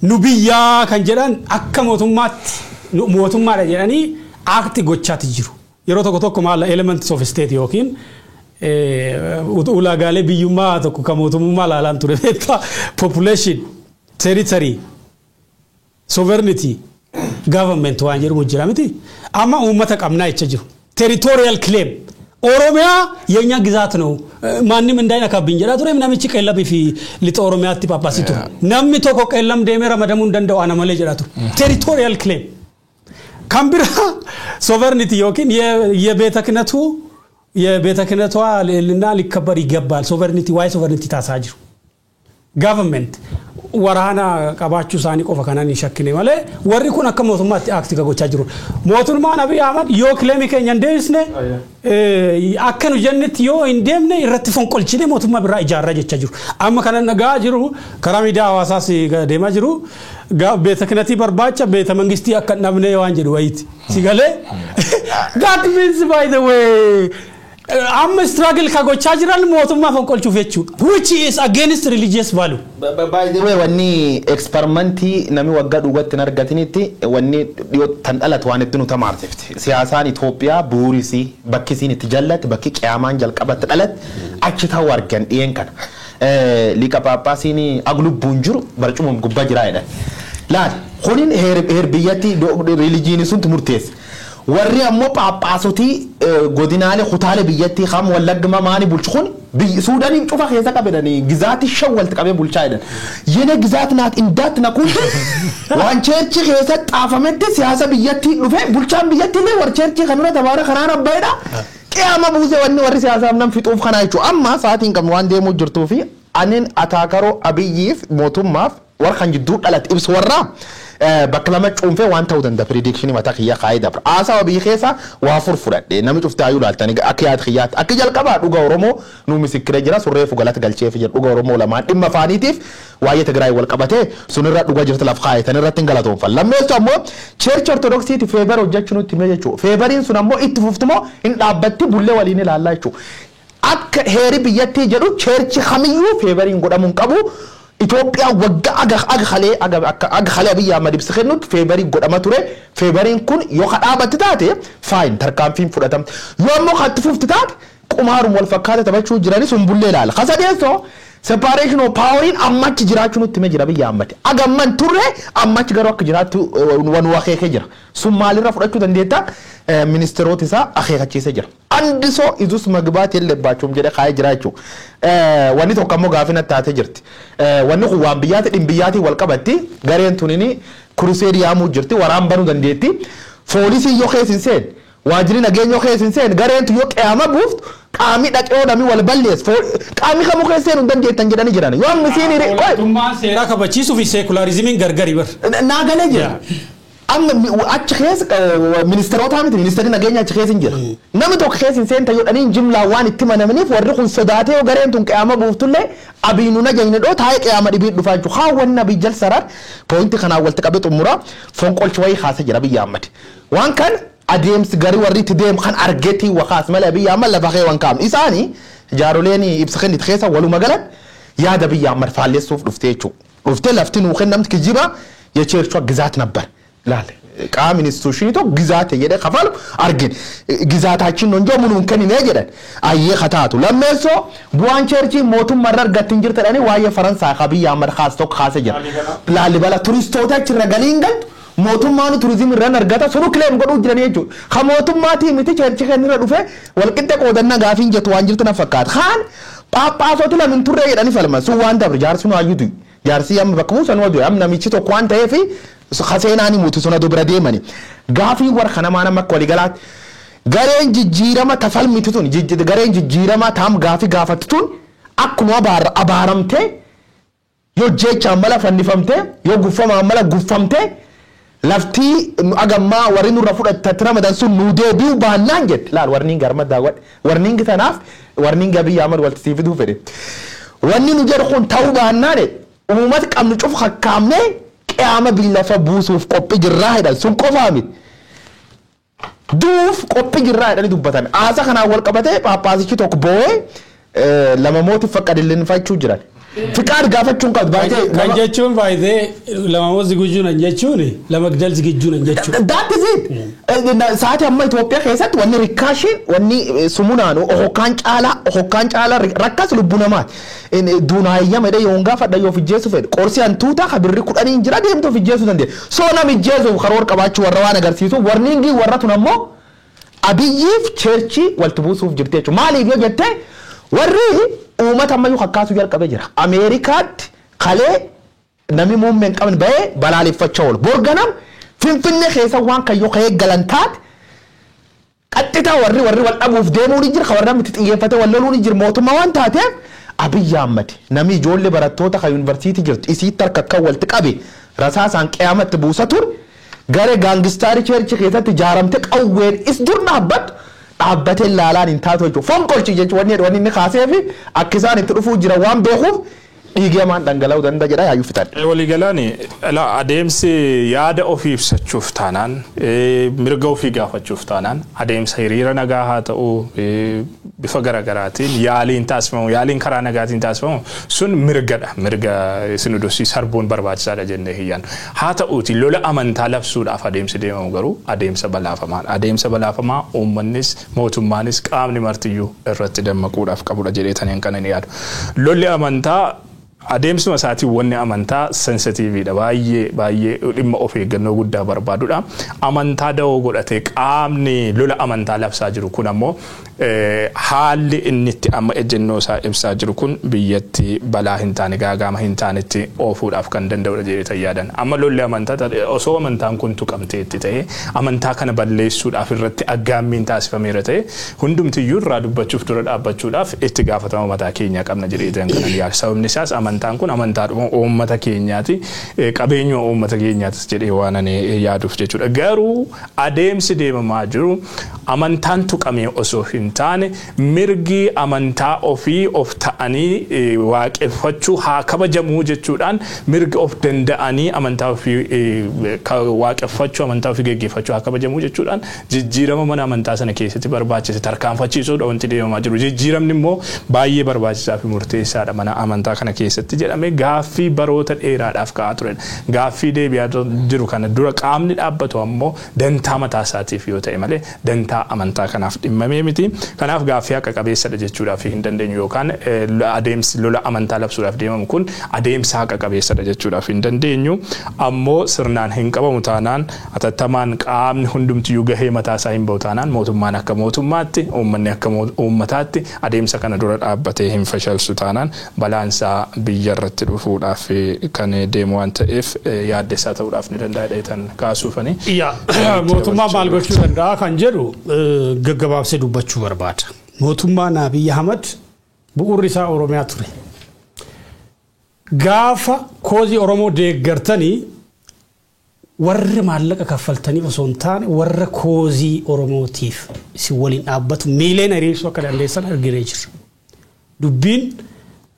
Nu biyyaa kan jedhan akka mootummaatti mootummaadha jedhanii act gochaati jiru. Yeroo tokko tokko maal elements of state yookiin Ulaagaalee biyyummaa tokko kan mootummaa ilaalaan ture beektaa, population, territory, sovereignty, government waan jedhamu jira miti. Amma uummata qabnaa jecha jiru. Territorial claim. ኦሮሚያ የኛ ግዛት ነው ማንም እንዳይነካብኝ jedhaa ture namichi Qeellamii fi lixa Oromiyaatti Phaaphaasii ture. Namni tokko Qeellam deemee ramadamuu hin danda'u ana malee jedhaa ture. Territorial claim. Kan biraa sovereignty yookiin የቤተ ክህነቱ የቤተ ክህነቷ ልዕልና ሊከበር ይገባል። Sovereignty, waa'ee sovereignty taasaa jiru. Government waraana qabaachuu isaanii qofa kanan hin shakkine malee warri kun akka mootummaatti act gochaa jiru. Mootummaan Abiy Ahmad yoo claimii keenya hin deebisne, akka nu jennetti yoo hin deemne, irratti fonqolchine mootummaa biraa ijaarraa jechaa jiru. Amma kanan dhagaa jiru, karaa miidiyaa hawaasaas deemaa jiru. ቤተ ክህነት barbaacha ቤተ መንግስት akka hin dhabne waan jedhu wayiiti. Si galee? That means, by the way, amma struggle ka gochaa jiran mootummaa fonqolchuuf jechuudha. Which is against religious value. By the way, wanni experimentii namni waggaa dhugatti hin argatinitti wanni dhiyoo tan dhalatu waan itti nu tamaarsifti. Siyaasaan Itoophiyaa bu'uurisii bakki isiin itti jallatte, bakki qiyaamaan jalqabatti dhalatte achi ta'uu argan dhiyeen kana. Liqa Paappaasiin aglubbuun jiru barcumum gubbaa jiraa jedhan. Laal, kunin heer biyyatti religionii suntu murteesse. Warri ammoo Phaaphaasotii godinaalee kutaalee biyyattii kam Wallagga maani bulchu kun Suudaaniin cufa keessa qabedhanii gizaati shan walitti qabee bulchaa jedhan. የኔ ግዛት ናት እንዳትነኩት waan church keessa xaafametti siyaasa biyyattii dhufe bulchaan biyyattii illee warri church kanarra tabaara kanaan abbaayidha. Qiyaama buuse wanni warri siyaasaaf nam fixuuf kana jechuudha. Amma sa'aatiin qabnu waan deemuu jirtuu fi anin ataakaroo Abiyyiif mootummaaf warra kan jidduu dhalate ibsu warraa bakka lama cuunfee waan ta'uu danda'a predictionii mataa kiyyaa kaayee dabra. Haasawa biyya keessa waa furfudhadhe namni cuftaayyuu laaltanii akka yaada kiyyaatti. Akka jalqabaa dhuga Oromoo nuu misikkiree jira, surreefu galata galcheef jira, dhuga Oromoo lamaan dhimma afaaniitiif waa'ee Tigraay wal qabatee sunirra dhuga jirtu laf kaayatan irratti hin galatoonfan. Lammeessu ammoo church Ortodoksiiti favor hojjechuu nutti himee jechuudha. Favoriin sun ammoo itti fuftumoo hin dhaabbatti bullee waliin ilaallaa jechuudha. Akka heeri biyyattii jedhu church kamiyyuu favoriin godhamuu hin qabu. Itoophiyaa waggaa aga halee Abiyyi Ahmad ibsa kennutti favorii godhama ture. Favoriin kun yoo ka dhaabatti taate, fine, tarkaanfiin fudhatamte. Yoo ammoo katti fufti taate, qumaarum wal fakkaata taphachuu jirani sun bullee ilaala. Kasadeessoo separation of poweriin ammachi jiraachuu nutti himee jira Abiyyi Ahmad. Agamman turre ammachi garuu akka jiraattu waan akeekee jira. Sun maalirra fudhachuu dandeetta? Ministeerota isaa akeekachiisee jira. አንድ ሰው እዚህ መግባት የለባቸውም jedhe kaayee jira jechuudha. Wanni tokko ammoo gaafii natti taatee jirti. Wanni kun waan biyyaati dhimma biyyaatiin wal qabatti, gareen tunini crusade yaamuu jirti, waraan banuu dandeetti. Foolisii yoo keessa hin seen, waajjirri nageenya yoo keessa hin seen, gareen tun yoo qe'ama buuftu, qaamni dhaqee namni wal balleessu qaamni kamuu keessa seenuu hin dandeettan jedhanii jiran. Yoo amma isiin hiri Mootummaan seeraa kabachiisuu fi secularismiin gargari bar. Naa galee jira. Amma achi keessa ministeerota miti, ministeerri nageenya achi keessa hin jira. Namni tokko keessa hin seenta jedhanii jimlaa waan itti manamaniif warri kun sodaatee yoo gareen tun qe'ama buuftullee Abiy nu najayne dhoo taa'ee qe'ama dhibii dhufaa jechuudha. Haa, wanni Abiy jal sarar pointi kanaan walitti qabee xumura fonqolchi wayii kaasee jira Abiyyi Ahmad. Waan kan adeemsi garii warri itti deemu kan argeetii wakaas malee Abiyyi Ahmad lafa kee waan kaa'amu. Isaani jaaroleen ibsa kennite keessa waluma galan yaada Abiyyi Ahmad faallessuuf dhuftee jechuudha. Dhuftee lafti nuu kennamti kijiba የቸርቿ ግዛት ነበር laal qaama institutionii tokko ግዛት jedhee kafalu argin ግዛታችን ነው እንጂ ምኑን ከኒነ jedhan ayyee kataatu. Lammeessoo bu'aan churchii mootummaa irra argatti hin jirtu jedhanii waa'ee Faransaay Abiyyi Ahmad kaas tokko kaasee jira. Laalibala turistoota achirra galiin galtu mootummaan turizimii irraan argata sunu claim godhuu jiranii jechuudha. Ka mootummaatii miti church kan irra dhufe walqixxe qoodannaa gaafiin jettu waan jirtu na fakkaata. Kaan Phaaphaasoti lamin turree jedhanii falman sun waan dabre jaarsi nu hayyutu. Jaarsi amma bakka buusan wadu amma namichi tokko waan ta'eef kaseenaan himuuti sun aduu bira deemani. Gaafii warra kana nama akka waliigalaatti gareen jijjiirama tafalmitu tun, gareen jijjiirama taam gaafii gaafattu tun, akkuma abaaramtee yoo jechaan mala fannifamtee yoo guffamaan mala guffamtee laftii agammaa warri nurra fudhattatti ramadan sun nuu deebi'uu baannaan jette. Laal, warniin garma daawwadhe, warniin tanaaf warniin Abiyyi Ahmad walitti sii fiduu fedhe. Wanni nu jedhu kun ta'uu baannaan uummata qabnu cufa kakkaamnee qiyaama billafa buusuuf qophii jirraa jedhan, sun qofaa miti. Duuf qophii jirraa jedhanii dubbatan. Haasa kanaan wal qabatee Phaaphaasichi tokko boo'ee lama mootiif faqqadillinfachuu jiran. Fiqaad gaafachuun qabdu baay'ee. Kan jechuun baay'ee ለመሞት ዝግጁ ነን jechuun ለመግደል ዝግጁ ነን jechuudha. That is it. Sa'aatii amma Itoophiyaa keessatti wanni rikkaashiin, wanni sumunaanu hokkaan caalaa rakkas lubbuu namaati. Duunaayyama jedhee yoon gaafadha yoo fijjeessu fedhe qorsi hantuutaa ka birri 10 jira deemtu fijjeessuu dandeenya. So nam ijjeesuuf karoora qabaachuu warra waan agarsiisu warniingii warra tun ammoo Abiyyiif churchii walitti buusuuf jirti jechuudha. Maaliif yoo jette, warri uummata ammayyuu kakkaasuu jalqabee jira. Ameerikaatti kalee namni muummee hin qabne bahee balaaleffachaa oolu. Borganam Finfinnee keessa waan kayyoo ka'ee galan taate qaxxitaa warri wal dhabuuf deemuu ni jira. Warri namni itti xiyyeeffate wal loluu ni jira. Mootummaa waan taateef, Abiyyi Ahmad namni ijoollee barattoota kan yuunivarsiitii jirtu isiitti harka akka walitti qabe rasaasaan qiyamatti buusa ture. Garee gangsterii churchii keessatti ijaaramte qawween is dur dhaabbattu dhaabbatee laalaan hin taatu jechuudha. Fonqolchi jechuun wanni inni kaasee fi akka isaan itti dhufuu jira waan beekuuf dhiigee hamaan dhangala'uu danda'a jedha yaayyuu fixadhe. Waliigalaan adeemsi yaada ofii ibsachuuf taanaan, mirga ofii gaafachuuf taanaan, adeemsa hiriira nagaa haa ta'u, bifa garaagaraatiin yaaliin taasifamu, yaaliin karaa nagaatiin taasifamu sun mirgadha. Mirga sinodosii sarbuun barbaachisaadha jennee hiyyaan. Haa ta'uuti, lola amantaa labsuudhaaf adeemsi deemamu garuu adeemsa balaafamaadha. Adeemsa balaafamaa uummannis mootummaanis qaamni martiyyuu irratti dammaquudhaaf qabudha jedheetaniin kan inni yaadu. Lolli amantaa adeemsuma isaatiin wanni amantaa sensitiiviidha, baay'ee baay'ee dhimma of eeggannoo guddaa barbaadudha. Amantaa da'oo godhatee qaamni lola amantaa labsaa jiru kun ammoo haalli inni itti amma ejjennoo isaa ibsaa jiru kun biyyatti balaa hin taane, gaagaama hin taanetti oofuudhaaf kan danda'udha jedhee yaadan. Amma lolli amantaa osoo amantaan kun tuqamteetti ta'e, amantaa kana balleessuudhaaf irratti aggaammiin taasifameera ta'e, hundumtiyyuu irraa dubbachuuf dura dhaabbachuudhaaf itti gaafatama mataa keenyaa qabna jedhee kanan yaadu. Sababni isaas amantaan kun amantaadhuma uummata keenyaati, qabeenyuma uummata keenyaatis jedhee waan ani yaaduuf jechuudha. Garuu adeemsi deemamaa jiru amantaan tuqamee osoo hin taane, mirgi amantaa ofii of ta'anii waaqeffachuu haa kabajamuu jechuudhaan, mirgi of danda'anii amantaa ofii waaqeffachuu, amantaa ofii geggeeffachuu haa kabajamuu jechuudhaan jijjiirama mana amantaa sana keessatti barbaachise tarkaanfachiisuudha wanti deemamaa jiru. Jijjiiramni immoo baay'ee barbaachisaa fi murteessaadha mana amantaa kana keessatti jedhamee gaaffii baroota dheeraadhaaf ka'aa turedha. Gaaffii deebi'aa jiru kana dura qaamni dhaabbatu ammoo dantaa mataa isaatiif yoo ta'e malee dantaa amantaa kanaaf dhimmamee miti. Kanaaf gaaffii haqa qabeessadha jechuudhaaf hin dandeenyu, yookaan adeemsi lola amantaa labsuudhaaf deemamu kun adeemsa haqa qabeessadha jechuudhaaf hin dandeenyu. Ammoo sirnaan hin qabamu taanaan, atattamaan qaamni hundumtiyyuu gahee mataa isaa hin bahu taanaan, mootummaan akka mootummaatti, uummanni akka uummataatti adeemsa kana dura dhaabbatee hin fashalsu taanaan, balaansaa biyya irratti dhufuudhaaf kan deemu waan ta'eef yaaddessaa ta'uudhaaf ni danda'a dheetan kaasuufani. Mootummaa maal gochuu danda'a kan jedhu gaggabaabsee dubbachuu barbaada. Mootummaan Abiyyi Ahmad bu'uurri isaa Oromiyaa ture. Gaafa causeii Oromoo deeggartanii warri maallaqa kaffaltaniif osoo hin taane, warra causeii Oromootiif isin waliin dhaabbatu miileen hiriirsuu akka dandeessan arginee jirra. Dubbiin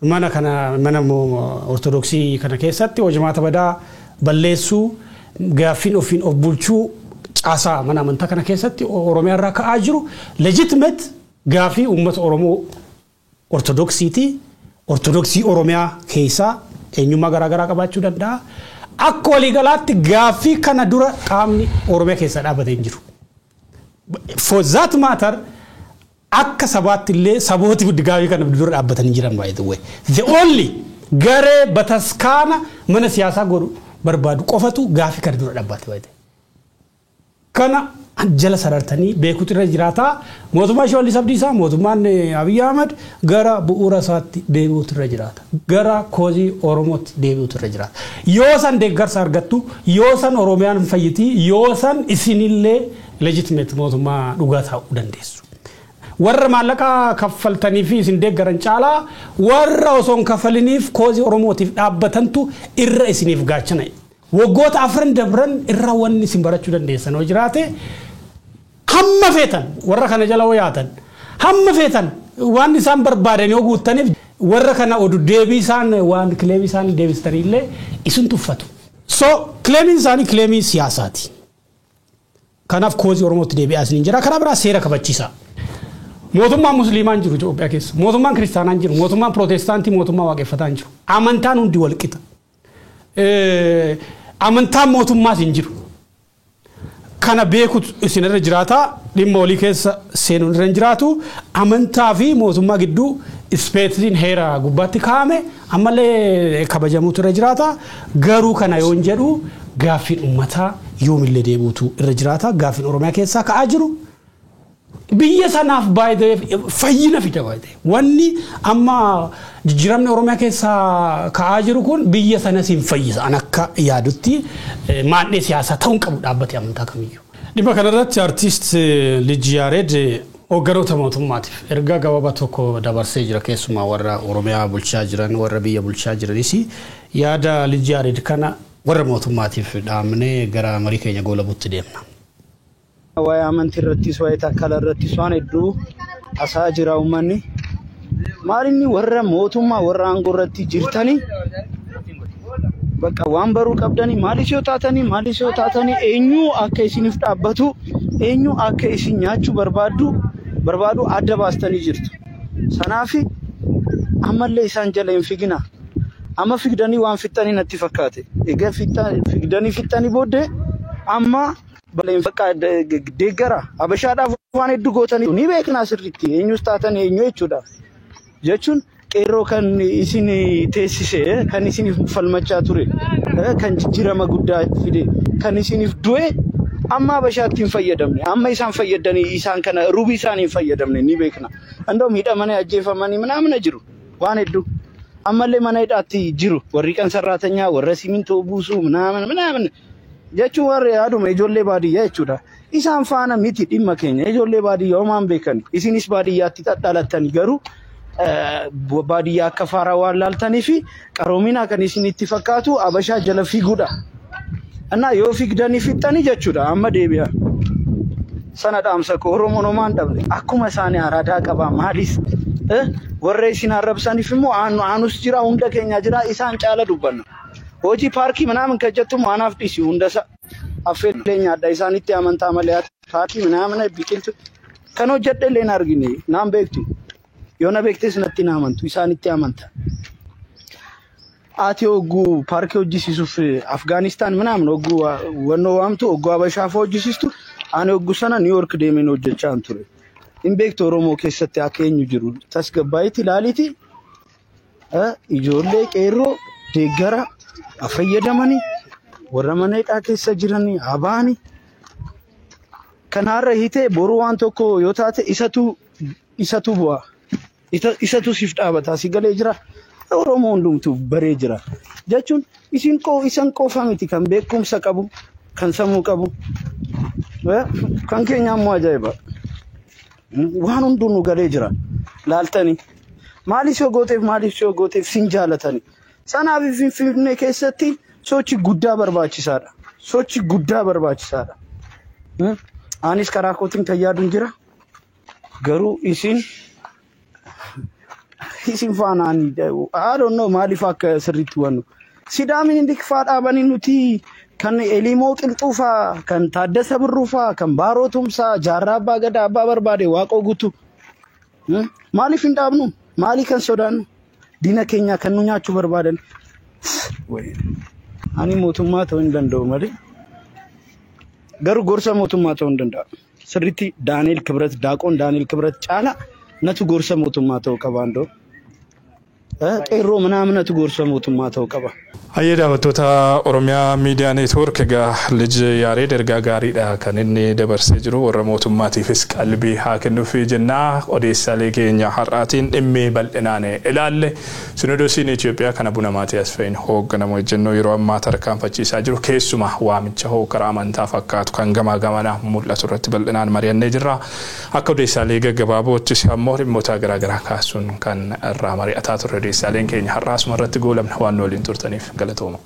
mana kana, mana Ortodoksii kana keessatti hojimaata badaa balleessuu, gaaffiin ofiin of bulchuu caasaa mana amantaa kana keessatti Oromiyaa irraa ka'aa jiru legitimate gaaffii uummata Oromoo Ortodoksiiti. Ortodoksii Oromiyaa keessaa eenyummaa garaagaraa qabaachuu danda'a. Akka waliigalaatti gaaffii kana dura qaamni Oromiyaa keessaa dhaabbatee hin jiru. For that matter, akka sabaatti illee sabooti gaaffii kana dura dhaabbatanii jiran, by the way. The only garee bataskaana mana siyaasaa godhu barbaadu qofatu gaaffii kana dura dhaabbate, by the way. Kana jala sarartanii beekuutu irra jiraataa. Mootummaa Shimallis Abdiisaa, mootummaan Abiyyi Ahmad gara bu'uura isaatti deebi'uutu irra jiraata. Gara causeii Oromootti deebi'uutu irra jiraata. Yoo san deeggarsa argattu, yoo san Oromiyaan fayyitii, yoo san isinillee legitimate mootummaa dhugaa ta'uu dandeessu. Warra maallaqa kaffaltanii fi isin deeggaran caalaa warra osoo hin kaffaliniif causeii Oromootiif dhaabbatantu irra isiniif gaachana. Waggoota afran dabran irra wanni isin barachuu dandeessan yoo jiraate, hamma feetan warra kana jala yoo yaatan, hamma feetan waan isaan barbaadan yoo guuttaniif, warra kana odu deebii isaan waan claimii isaan deebistanii illee isin tuffatu. So claimiin isaanii claimii siyaasaati. Kanaaf causeii Oromootti deebi'aa isiniin jira. Karaa biraa seera kabachiisa. Mootummaan Musliimaa hin jiru Itoophiyaa keessa. Mootummaan Kiristaanaa hin jiru. Mootummaan Pirootestaantii, mootummaa Waaqeffataa hin jiru. Amantaan hundi wal qixa. Amantaan mootummaas hin jiru. Kana beekutu isinirra jiraata. Dhimma olii keessa seenuun irra hin jiraatu. Amantaa fi mootummaa gidduu ispeetiin heera gubbaatti kaa'ame ammallee kabajamuutu irra jiraata. Garuu kana yoon jedhu, gaaffiin uummataa yoomillee deebi'utu irra jiraata. Gaaffiin Oromiyaa keessaa ka'aa jiru. Biyya sanaaf baay'ee fayyina fida baay'ee. Wanni amma jijjiiramni Oromiyaa keessaa ka'aa jiru kun biyya sanas hin fayyisa. An akka yaadutti maadhee siyaasaa ta'uu hin qabu dhaabbate amantaa kamiyyuu. Dhimma kanarratti artiist Lij Yaared hoogganoota mootummaatiif ergaa gabaabaa tokko dabarsee jira. Keessumaa warra Oromiyaa bulchaa jiran, warra biyya bulchaa jiranis, yaada Lij Yaared kana warra mootummaatiif dhaamnee gara marii keenya goolabuutti deemna. Waa'ee amantii irrattis, waa'ee takkala irrattis waan hedduu haasa'aa jira uummanni. Maal inni, warra mootummaa, warra aangoo irratti jirtanii, bakka waan baruu qabdanii, maalis yoo taatanii, eenyu akka isiniif dhaabbatu, eenyu akka isin nyaachuu barbaadu adda baastanii jirtu. Sanaafi ammallee isaan jala hin figina. Amma figdanii waan fixxanii natti fakkaate. Egaa figdanii fixxanii booddee amma bakka deeggara Habashaadhaaf waan hedduu gootanii ni beeknaa sirriitti, eenyus taatan eenyu jechuudha. Jechuun qeerroo kan isin teessise, kan isiniif falmachaa ture, kan jijjiirama guddaa fide, kan isiniif du'e, amma Habashaatti hin fayyadamne, amma isaan fayyadanii isaan kana rubii isaan hin fayyadamne ni beekna. እንደውም hidhamanii ajjeefamanii ምናምን jiru waan hedduu. Ammallee mana hidhaatti jiru warri ቀን ሰራተኛ, warra simintoo buusuu ምናምን ምናምን jechuun warri yaaduma ijoollee baadiyyaa jechuudha. Isaan faana miti dhimma keenya. Ijoollee baadiyyaa homaan beekan. Isinis baadiyyaatti dhalattani, garuu baadiyyaa akka faaraa waan laaltanii fi qaroomina kan isinitti fakkaatu Habashaa jala fiiguudha. እና yoo fiigdanii fixxanii jechuudha, amma deebi'a. Sana dhaamsa koo. Oromoon homaan dhabne, akkuma isaanii araadaa qaba. Maalis warra isin arrabsaniif immoo aanus jira, hunda keenya jira, isaan caala dubbanna. Hojii paarkii ምናምን kan jettu anaaf dhisi, hundasa affeellee nyaadha isaanitti amantaa malee. Paarkii ምናምን biqiltu kan hojjedhe illee hin argine, naan beektu. Yoo na beektes natti hin amantu, isaanitti amanta. Ati hogguu paarkii hojjisiisuuf Afgaanistaan ምናምን hogguu wannoo waamtu, hogguu Habashaaf hojjisiistu, ani hogguu sana New York deemeen hojjechaa ture. Hin beektu Oromoo keessatti akka eenyu jiru. Tasgabbaa'iti ilaaliiti ijoollee qeerroo deeggara fayyadamanii, warra mana hidhaa keessa jiranii abaani. Kan har'a hiitee boru waan tokko yoo taate isatu bu'a. Isatu siif dhaabata, si galee jira. Oromoo hundumtuu baree jira. Jechuun isin isan qofa miti kan beekumsa qabu, kan sammuu qabu. Kan keenya ammoo ajaa'iba. Waan hunduu nu galee jira. Laaltanii. Maaliif yoo gooteef sin jaalatani. Sanaaf Finfinnee keessatti sochii guddaa barbaachisaadha. Sochii guddaa barbaachisaadha. Anis karaa kootiin kan yaaduun jira. Garuu isin faanaan I don't know maaliif akka sirriitti wannu. Sidaamin inni faa dhaabanii, nuti kan Elimoo Qilxuu faa, kan Taaddasa Birruu faa, kan Baaroo Tumsaa, Jaarraa Abbaa Gadaa, Abbaa Barbaade, Waaqoo Guutuu. Maaliif hin dhaabnu? Maali kan sodaannu? Diina keenya kan nu nyaachuu barbaadan. Ani mootummaa ta'uu hin danda'u malee. Garuu gorsa mootummaa ta'uu hin danda'a. Sirriitti Daani'el Kibret, Daaqoon Daani'el Kibret caala natu gorsa mootummaa ta'uu qaba andoo. Qeerroo ምናምን natu gorsa mootummaa ta'uu qaba. Hayyee, daawwattoota Oromiyaa Miidiyaa Neetwoork, egaa Lij Yaareed ergaa gaariidha kan inni dabarsee jiru. Warra mootummaatiifis qalbii haa kennuuf jennaa. Odeessaalee keenya har'aatiin dhimmi bal'inaan ilaalle, Sinodoosiin Itoophiyaa kana Abuna Maatiyaas fa'iin hoogganamu ejjennoo yeroo ammaa tarkaanfachiisaa jiru, keessumaa waamicha hoogganaa amantaa fakkaatu kan gamaa gamana mul'atu irratti bal'inaan mari'annee jirra. Akka odeessaalee gaggabaaboottis ammoo dhimmoota garaagaraa kaasuun kan irraa mari'ataa turre. Odeessaaleen keenya har'aasuma irratti goolabna. Waan nu waliin turtaniif galatooma.